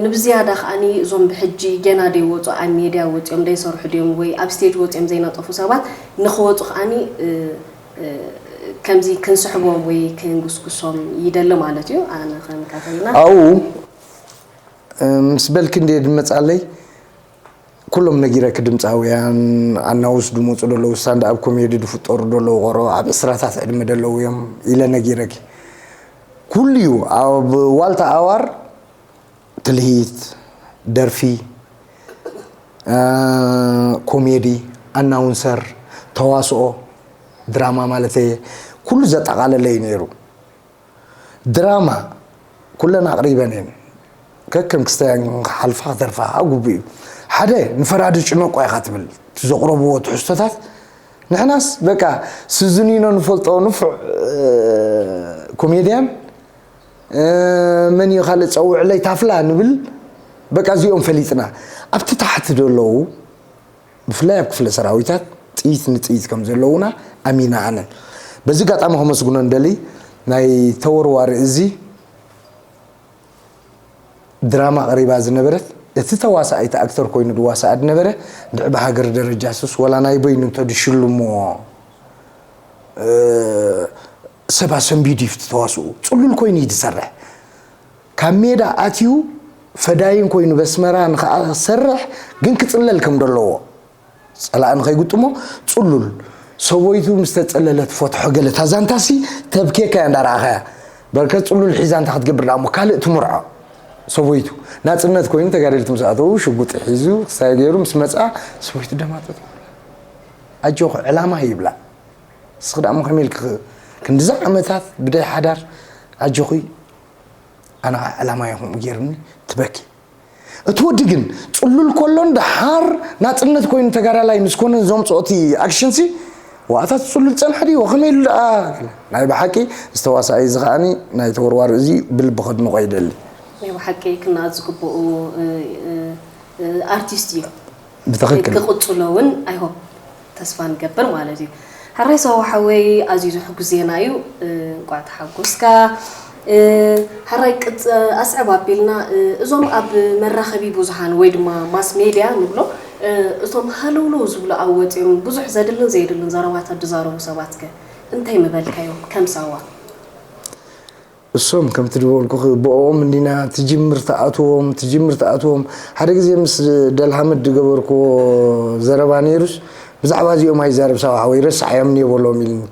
ንብዝያዳ ከዓኒ እዞም ብሕጂ ገና ደይወፁ ኣብ ሜድያ ወፂኦም ደይሰርሑ ድዮም ወይ ኣብ ስቴጅ ወፂኦም ዘይነጠፉ ሰባት ንክወፁ ከዓኒ ከምዚ ክንስሕቦም ወይ ክንጉስጉሶም ይደሊ ማለት እዩ ኣነ ከም ካተሪና ኣብኡ ምስ በልኪ እንድየ ድመፃለይ ኩሎም ነጊረኪ ድምፃውያን ኣናውስ ድመፁ ደለዉ ስታንድ ኣብ ኮሜዲ ድፍጠሩ ደለዉ ቆሮ ኣብ ዕስራታት ዕድመ ደለዉ እዮም ኢለ ነጊረኪ ኩሉ እዩ ኣብ ዋልታ ኣዋር ትልሂት፣ ደርፊ፣ ኮሜዲ፣ ኣናውንሰር፣ ተዋስኦ፣ ድራማ ማለተየ ኩሉ ዘጠቓለለ እዩ ነይሩ። ድራማ ኩለን ኣቕሪበን እየን። ከከም ክስተያን ክሓልፋ ክደርፋ ግቡእ እዩ። ሓደ ንፈራዲ ጭነቆ ኢኻ ትብል እቲ ዘቕረብዎ ትሕዝቶታት ንሕናስ በቃ ስዝኒኖ ንፈልጦ ንፉዕ ኮሜድያን መን እዩ ካልእ ፀውዕለይ ታፍላ ንብል በቃ እዚኦም ፈሊጥና ኣብቲ ታሕቲ ዘለዉ ብፍላይ ኣብ ክፍለ ሰራዊታት ጥይት ንጥይት ከም ዘለዉና ኣሚና ኣነ በዚ ኣጋጣሚ ከመስግኖ ንደሊ ናይ ተወርዋሪ እዚ ድራማ ኣቕሪባ ዝነበረት እቲ ተዋሳኣይ እቲ ኣክተር ኮይኑ ዝዋሳኣ ዝነበረ እንድዒ ብሃገር ደረጃ ስስ ወላ ናይ በይኑ እንተድሽልምዎ ሰብ ኣሰንቢዱ እዩ ተዋስኡ ፅሉል ኮይኑ እዩ ዝሰርሕ ካብ ሜዳ ኣትዩ ፈዳይን ኮይኑ በስመራ ንኸኣ ክሰርሕ ግን ክፅለል ከም ዘለዎ ፀላኢ ንኸይግጥሞ ፅሉል ሰበይቱ ምስ ተፀለለት ፈትሖ ገለ እታ ዛንታሲ ተብኬካ እያ እንዳረኣኻያ በርከት ፅሉል ሒዛ እንታይ ክትገብር ደኣ እሞ ካልእ ትምርዖ ሰበይቱ ናፅነት ኮይኑ ተጋደልቲ ምስ ኣተዉ ሽጉጢ ሒዙ ክሳይ ገይሩ ምስ መፅኣ ሰበይቱ ደማጠጡ ኣጆኹ ዕላማ ይብላ እስኺ ደኣ እሞ ከመይ ኢልኪ ክንድዚ ዓመታት ብደይ ሓዳር ኣጆኺ ኣነ ኸዓ ዕላማየ ከምኡ ገይሩኒ ትበኪ እቲ ወዲ ግን ፅሉል ከሎን ደሓር ናፅነት ኮይኑ ተጋዳላይ ምስ ኮነን ዘምፅኦ እቲ ኣክሽንሲ ዋእታት ጽሉል ጸንሐ ድዩ ከመይ ኢሉ ደኣ? ናይ ብሓቂ ዝተዋሳኣይ እዚ ከኣኒ ናይ ተወርዋር እዚ ብልቢ ከድንቆ ይደሊ። ናይ ብሓቂ ክነኣድ ዝግብኡ ኣርቲስት እዩ። ብትኽክል ክቕጽሎ እውን ኣይሆፕ ተስፋ ንገብር ማለት እዩ። ሕራይ ሰው ሓወይ ኣዝዩ ዘሕጉስ ዜና እዩ። እንቋዕ ተሓጎስካ። ሕራይ ቅጽ ኣስዕብ ኣቢልና እዞም ኣብ መራኸቢ ብዙሃን ወይ ድማ ማስ ሜድያ ንብሎ እቶም ሃለውለው ዝብሉ ኣብ ወፂኦም ብዙሕ ዘድልን ዘየድልን ዘረባታት ዝዛረቡ ሰባት ከ እንታይ ምበልካዮም ከም ሳዋ? እሶም ከምቲ ዝበልኩ ብኦም እንዲና ትጅምር ተኣትዎም ትጅምር ተኣትዎም ሓደ ግዜ ምስ ደልሃመድ ዝገበርኩዎ ዘረባ ነይሩስ ብዛዕባ እዚኦም ኣይዛረብ ሳዋ ሓወይ ረስዓዮም እየ በሎም ኢልኒ።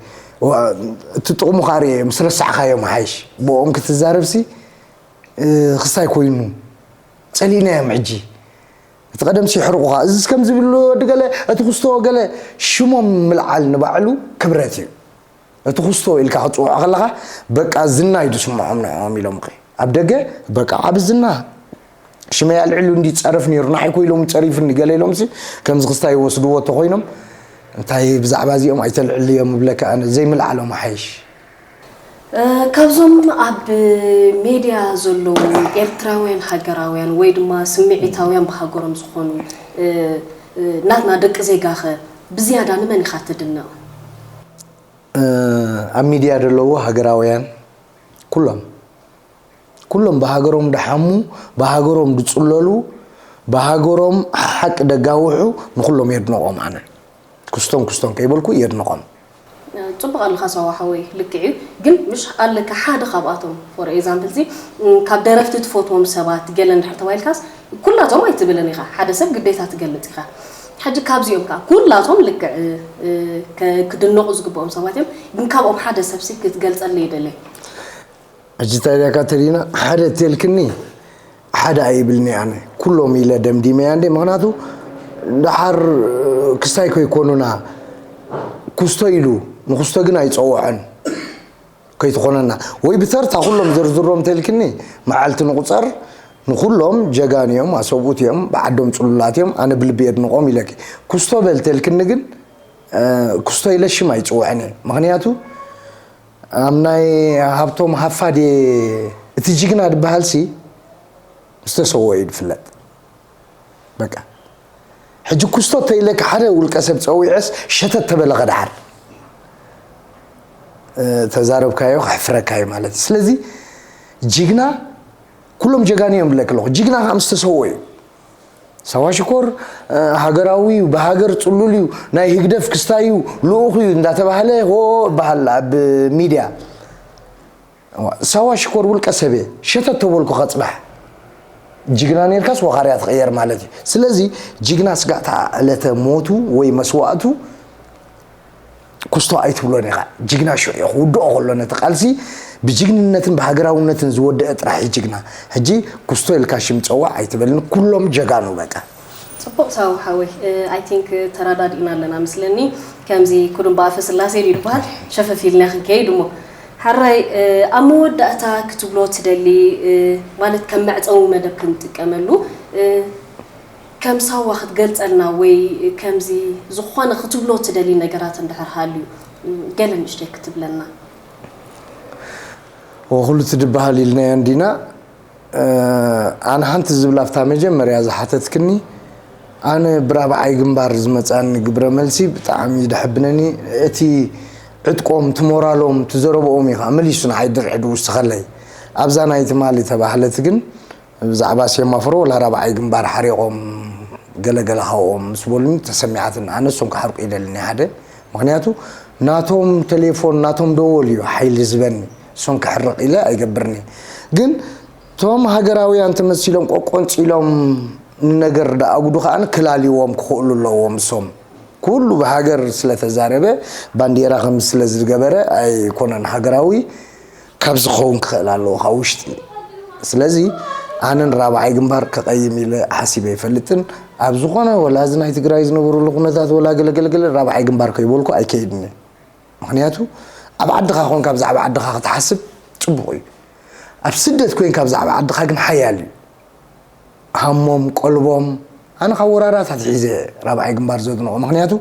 እቲ ጥቕሙ ከዓ ርእየ ምስ ረሳዕካዮም ሓይሽ ብኦም ክትዛረብሲ ክስታይ ኮይኑ ጸሊእናዮም ሕጂ እቲ ቀደም ሲሕርቑኻ እዚ ከም ዝብል ወዲ ገለ እቲ ክስቶ ገለ ሽሞም ምልዓል ንባዕሉ ክብረት እዩ። እቲ ኩስቶ ኢልካ ክትፅውዖ ከለኻ በቃ ዝና እዩ ዝስምዖም ንዕኦም ኢሎም ኸ ኣብ ደገ በቃ ዓብ ዝና ሽመይ ኣልዒሉ እንዲ ፀረፍ ነይሩ ንዓይ ኮ ኢሎም ፀሪፉኒ ገለ ኢሎም ሲ ከምዚ ክስታ ይወስድዎ ተኮይኖም እንታይ ብዛዕባ እዚኦም ኣይተልዕልዮም እብለካ ኣነ ዘይምልዓሎም ሓይሽ ካብዞም ኣብ ሜድያ ዘለዉ ኤርትራውያን ሃገራውያን ወይ ድማ ስምዒታውያን ብሃገሮም ዝኾኑ ናትና ደቂ ዜጋኸ ብዝያዳ ንመን ኢኻ ትድነቕ? ኣብ ሚድያ ዘለዉ ሃገራውያን ኩሎም ኩሎም ብሃገሮም ድሓሙ ብሃገሮም ድጽለሉ ብሃገሮም ሓቂ ደጋውሑ ንኩሎም የድንቖም ኣነ ክስቶን ክስቶን ከይበልኩ የድንቖም። ጽቡቕ ኣለኻ ሳዋ ሓወይ ልክዕ እዩ ግን ምሽ ኣለካ ሓደ ካብኣቶም for example ዚ ካብ ደረፍቲ ትፈትዎም ሰባት ገለ እንድሕር ተባሂልካስ ኩላቶም ኣይትብልን ኢኻ ሓደ ሰብ ግዴታ ትገልጽ ኢኻ ሕጂ ካብዚኦም ከዓ ኩላቶም ልክዕ ክድነቑ ዝግብኦም ሰባት እዮም ግን ካብኦም ሓደ ሰብሲ ክትገልጸለይ ይደለይ ሕጂ እንታይ ኢልያ ካተሪና ሓደ እተልክኒ ሓደ ኣይብልኒ ኣነ ኩሎም ኢለ ደምዲመያ እንዴ ምክንያቱ ደሓር ክስታይ ከይኮኑና ኩስቶ ኢሉ ንኩስቶ ግን ኣይፀውዐን ከይትኾነና ወይ ብተርታ ኩሎም ዝርዝሮም ተልክኒ መዓልቲ ንቁፀር ንኩሎም ጀጋን እዮም ኣሰብኡት እዮም ብዓዶም ፅሉላት እዮም ኣነ ብልቢ የድንቆም ኢለኪ ኩስቶ በል ተልክኒ ግን ኩስቶ ኢለ ሽም ኣይፅውዕን እየ ምክንያቱ ኣብ ናይ ሃብቶም ሃፋድ እቲ ጅግና ዝበሃል ሲ ምስ ተሰወ እዩ ዝፍለጥ በቃ ሕጂ ኩስቶ ተኢለካ ሓደ ውልቀ ሰብ ፀዊዐስ ሸተት ተበለ ከድሓር ተዛረብካዮ ከሕፍረካ እዩ ማለት እዩ ስለዚ ጅግና ኩሎም ጀጋኑ እዮም ብለክ ኣለኹ ጅግና ከዓ ምስ ተሰወ እዩ ሳዋ ሽኮር ሃገራዊ እዩ ብሃገር ፅሉል እዩ ናይ ህግደፍ ክስታይ እዩ ልኡኽ እዩ እንዳተባህለ ሆ በሃል ኣብ ሚድያ ሳዋ ሽኮር ውልቀ ሰበ ሸተት ተበልኩ ከፅባሕ ጅግና ነርካስ ወኻርያ ትቕየር ማለት እዩ ስለዚ ጅግና ስጋዕታ ዕለተ ሞቱ ወይ መስዋእቱ ኩስቶ ኣይትብሎን ኢኻ ጅግና ሽዑ ክውድኦ ከሎ ነቲ ቃልሲ ብጅግንነትን ብሃገራውነትን ዝወደአ ጥራሕ እዩ ጅግና ሕጂ ኩስቶ ኢልካ ሽም ፀዋዕ ኣይትበልን ኩሎም ጀጋኑ በቃ ጽቡቕ ሳው ሓወይ I think ተራዳዲእና ኣለና መስለኒ ከምዚ ኩዱም ብኣፈ ስላሴ ድዩ ዝበሃል ሸፈፍ ኢልና ክንከይድ እሞ ሓራይ ኣብ መወዳእታ ክትብሎ ትደሊ ማለት ከም መዕፀዊ መደብ ክንጥቀመሉ ከም ሳዋ ክትገልጸልና ወይ ከምዚ ዝኾነ ክትብሎ ትደሊ ነገራት እንድሕር ሃልዩ ገለ ንእሽተይ ክትብለና ወኩሉ ትድበሃል ኢልናዮ እንዲና ኣነ ሓንቲ ዝብላ ኣብታ መጀመርያ ዝሓተትክኒ ኣነ ብራብዓይ ግንባር ዝመፃኒ ግብረ መልሲ ብጣዕሚ ደሕብነኒ እቲ ዕጥቆም ትሞራሎም ትዘረብኦም እዩ ከዓ መሊሱ ንዓይ ድርዒ ድውስኸለይ ኣብዛ ናይ ትማሊ ተባህለት ግን ብዛዕባ ሴማፍሮ ወላ ራብዓይ ግንባር ሓሪቖም ገለገለ ካብኦም ምስ በሉኒ ተሰሚዓትኒ ኣነ እሶም ክሓርቁ ይደልኒ ሓደ ምክንያቱ ናቶም ቴሌፎን ናቶም ደወል እዩ ሓይሊ ዝበኒ እሶም ክሕርቕ ኢለ ኣይገብርኒ ግን እቶም ሃገራውያን ተመሲሎም ቆቆንፂሎም ንነገር ደኣጉዱ ከዓ ክላልዎም ክኽእሉ ኣለዎም እሶም ኩሉ ብሃገር ስለተዛረበ ባንዴራ ከም ስለዝገበረ ኣይኮነን ሃገራዊ ካብ ዝኸውን ክኽእል ኣለዎ ካብ ውሽጢ ስለዚ ኣነ ንራብዓይ ግንባር ክቐይም ኢለ ሓሲበ ይፈልጥን ኣብ ዝኾነ ወላ እዚ ናይ ትግራይ ዝነበሩሉ ኩነታት ወላ ገለገለገለ ራብዓይ ግንባር ከይበልኩ ኣይከይድን ምክንያቱ ኣብ ዓድኻ ኮንካ ብዛዕባ ዓድኻ ክትሓስብ ፅቡቕ እዩ ኣብ ስደት ኮይንካ ብዛዕባ ዓድኻ ግን ሓያል እዩ ሃሞም ቀልቦም ኣነ ካብ ወራራት ኣትሒዘ ራብዓይ ግንባር ዘድንቆ ምክንያቱ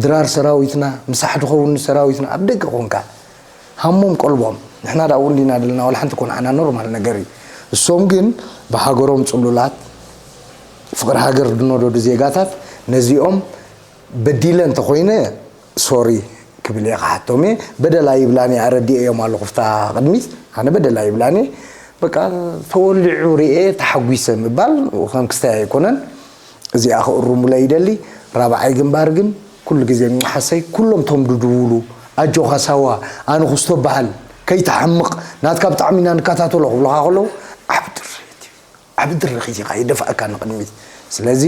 ድራር ሰራዊትና ምሳሕ ድኸውን ንሰራዊትና ኣብ ደገ ኮንካ ሃሞም ቀልቦም ንሕና ዳ እውን ዲና ደለና ዋላ ሓንቲ ኮን ዓና ኖርማል ነገር እዩ። እሶም ግን ብሃገሮም ጽሉላት ፍቕሪ ሃገር ድኖዶዱ ዜጋታት ነዚኦም በዲለ እንተኾይነ ሶሪ ክብል እየ ክሓቶም እየ። በደል ኣይብላን እየ ኣረዲኤ እዮም ኣለኹ ፍታ ቅድሚት ኣነ በደል ኣይብላን እየ። በቃ ተወሊዑ ርኤ ተሓጒሰ ምባል ከም ክስታይ ኣይኮነን። እዚኣ ክእርሙለይ ይደሊ። ራብዓይ ግንባር ግን ኩሉ ግዜ መሓሰይ ኩሎም ቶም ድድውሉ ኣጆኻ ሳዋ ኣነ ኩስቶ በሃል ከይትሓምቕ ናትካ ብጣዕሚ ኢና ንከታተሎ ክብሉኻ ከለዉ ዓቢ ድርት እዩ። ዓቢ ድርኺት ኢኻ ይደፍኣካ ንቕድሚት። ስለዚ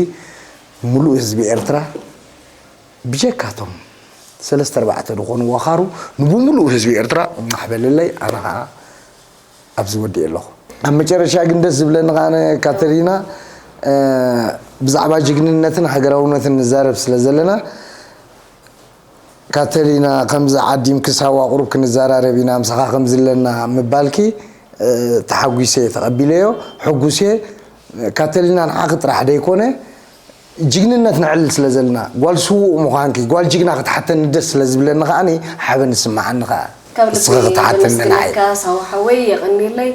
ምሉእ ህዝቢ ኤርትራ ብጀካቶም ሰለስተ ኣርባዕተ ዝኾኑ ወኻሩ ንብምሉእ ህዝቢ ኤርትራ ማሕበለለይ ኣነ ኸዓ ኣብዚ ወዲኤ ኣለኹ። ኣብ መጨረሻ ግን ደስ ዝብለኒ ኸዓ ካተሪና ብዛዕባ ጅግንነትን ሃገራውነትን ንዛረብ ስለ ዘለና ካተሪና ከምዚ ዓዲምኪ ሳዋ ቁሩብ ክንዘራረብ ኢና ምሳኻ ከምዚ ኣለና ምባልኪ ተሓጒሰ ተቐቢለዮ። ሕጉስ እየ። ካተሪና ንዓኺ ጥራሕ ደይኮነ ጅግንነት ነዕልል ስለ ዘለና ጓል ስዉእ ምዃንኪ ጓል ጅግና ክትሓተኒ ደስ ስለ ዝብለኒ ከዓኒ ሓበን ይስምዓኒ ከኣ። ካብ ልቢ እስኺ ክትሓተኒ ንዓይ። የመስግነካ ሳዋ ሓወይ የቐንየለይ።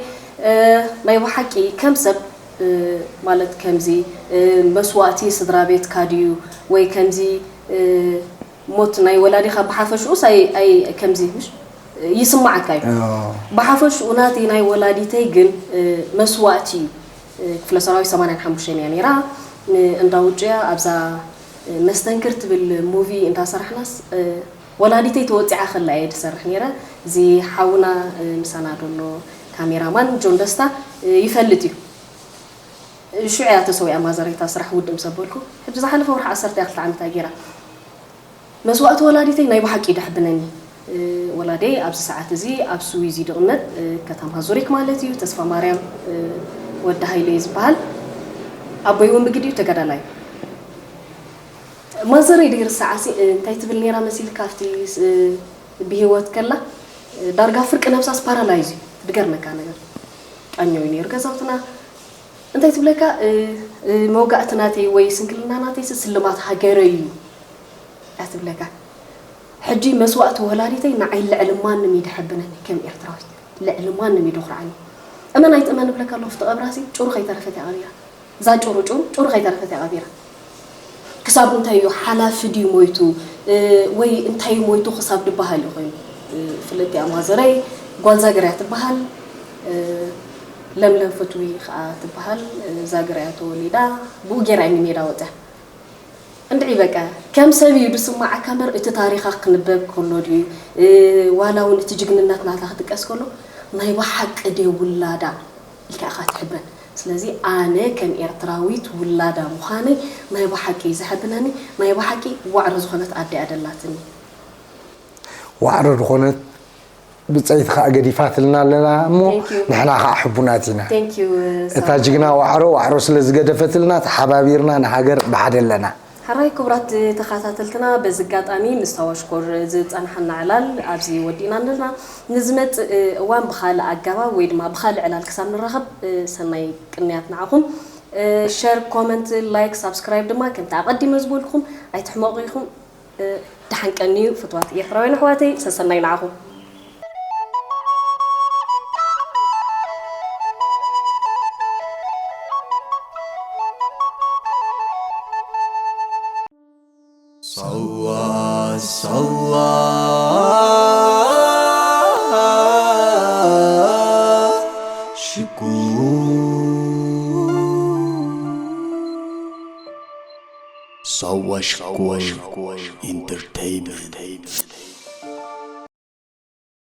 ናይ ብሓቂ ከም ሰብ ማለት ከምዚ መስዋእቲ ስድራ ቤትካ ድዩ ወይ ከምዚ ሞት ናይ ወላዲኻ ብሓፈሽኡስ ኣይ ኣይ ከምዚ ምሽ ይስማዓካ እዩ። ብሓፈሽኡ ናተይ ናይ ወላዲተይ ግን መስዋእቲ እዩ። ክፍለ ሰራዊት ሰማንያን ሓሙሽተን እያ ነይራ። እንዳ ውጩያ ኣብዛ መስተንክር ትብል ሙቪ እንዳሰራሕናስ ወላዲተይ ተወፂዓ ከላ እየ ዝሰርሕ ነይረ። እዚ ሓውና ምሳና ዘሎ ካሜራማን ጆን ደስታ ይፈልጥ እዩ። ሽዑ እያ ተሰዊኣ ማዘረይታ ስራሕ ውድእ ምስ ኣበልኩ ሕጂ ዝሓለፈ ወርሒ ዓሰርተ ክልተ ዓመት እያ ገይራ። መስዋእቲ ወላዲተይ ናይ ብሓቂ እዩ ደሕብነኒ። ወላደይ ኣብዚ ሰዓት እዚ ኣብ ስዊዝ እዩ ዝቕመጥ፣ ከተማ ዙሪክ ማለት እዩ። ተስፋ ማርያም ወዲ ሃይለ እዩ ዝበሃል። ኣቦይ እውን ብግዲ እዩ ተጋዳላይ እዩ። ማዘረይ ደይርሳዓሲ እንታይ ትብል ነይራ መሲልካ ኣብቲ ብሂወት ከላ ዳርጋ ፍርቂ ነብሳስ ፓራላይዝ እዩ። ድገርመካ ነገር ቃኞ እዩ ነይሩ ገዛውትና። እንታይ ትብለካ መውጋእቲ ናተይ ወይ ስንክልና ናተይ ስልማት ሃገረይ እዩ እያ ትብለካ። ሕጂ መስዋእቲ ወላዲተይ ንዓይ ልዕሊ ማንም እዩ ድሕብነኒ ከም ኤርትራዊት ልዕሊ ማንም እዩ ድኹርዓኒ። እመን ኣይትእመን እብለካ ኣለኹ ፍቲ ቀብራሲ ጭሩ ከይተረፈት እያ ቀቢራ። እዛ ጭሩ ጭሩ ጭሩ ከይተረፈት እያ ቀቢራ። ክሳብ እንታይ እዩ ሓላፊ ድዩ ሞይቱ ወይ እንታይ ሞይቱ ክሳብ ድበሃል እዩ ኮይኑ። ፍልጥቲ እያ ማዘረይ ጓል ዛግር እያ ትበሃል። ለምለም ፍትዊ ከዓ ትበሃል። ዛግር እያ ተወሊዳ። ብኡ ገይራ እያ ንሜዳ ወፅያ። እንድዒ በቃ ከም ሰብ እዩ ድስማዓካ እምበር እቲ ታሪኻ ክንበብ ከሎ ድዩ ዋላ እውን እቲ ጅግንነት ናታ ክጥቀስ ከሎ ናይ ብሓቂ ድየ ውላዳ ኢልካ ኢኻ ትሕበን። ስለዚ ኣነ ከም ኤርትራዊት ውላዳ ምዃነይ ናይ ብሓቂ እዩ ዘሐብነኒ። ናይ ብሓቂ ዋዕሮ ዝኾነት ኣደ እያ ደላትኒ። ዋዕሮ ዝኾነት ብጸይቲ ከኣ ገዲፋትልና ኣለና እሞ ንሕና ከኣ ሕቡናት ኢና። እታ ጅግና ዋዕሮ ዋዕሮ ስለ ዝገደፈትልና ተሓባቢርና ንሃገር ብሓደ ኣለና። ሕራይ ክቡራት ተኸታተልትና፣ በዚ ኣጋጣሚ ምስ ታዋሽኮር ዝጸናሓና ዕላል ኣብዚ ወዲእና ኣለና። ንዝመጽእ እዋን ብኻልእ ኣገባብ ወይ ድማ ብኻልእ ዕላል ክሳብ ንራኸብ ሰናይ ቅንያት ንዓኹም። ሸር፣ ኮመንት፣ ላይክ፣ ሳብስክራይብ ድማ ከምቲ ኣቐዲመ ዝበልኩም ኣይትሕመቑ ኢኹም። ደሓን ቀንዩ ፍትዋት ኤርትራውያን ኣሕዋተይ፣ ሰሰናይ ንዓኹም። ሳዋ ሳዋ ሽኮር ሳዋ ሽኮር ኢንተርተይንመንት።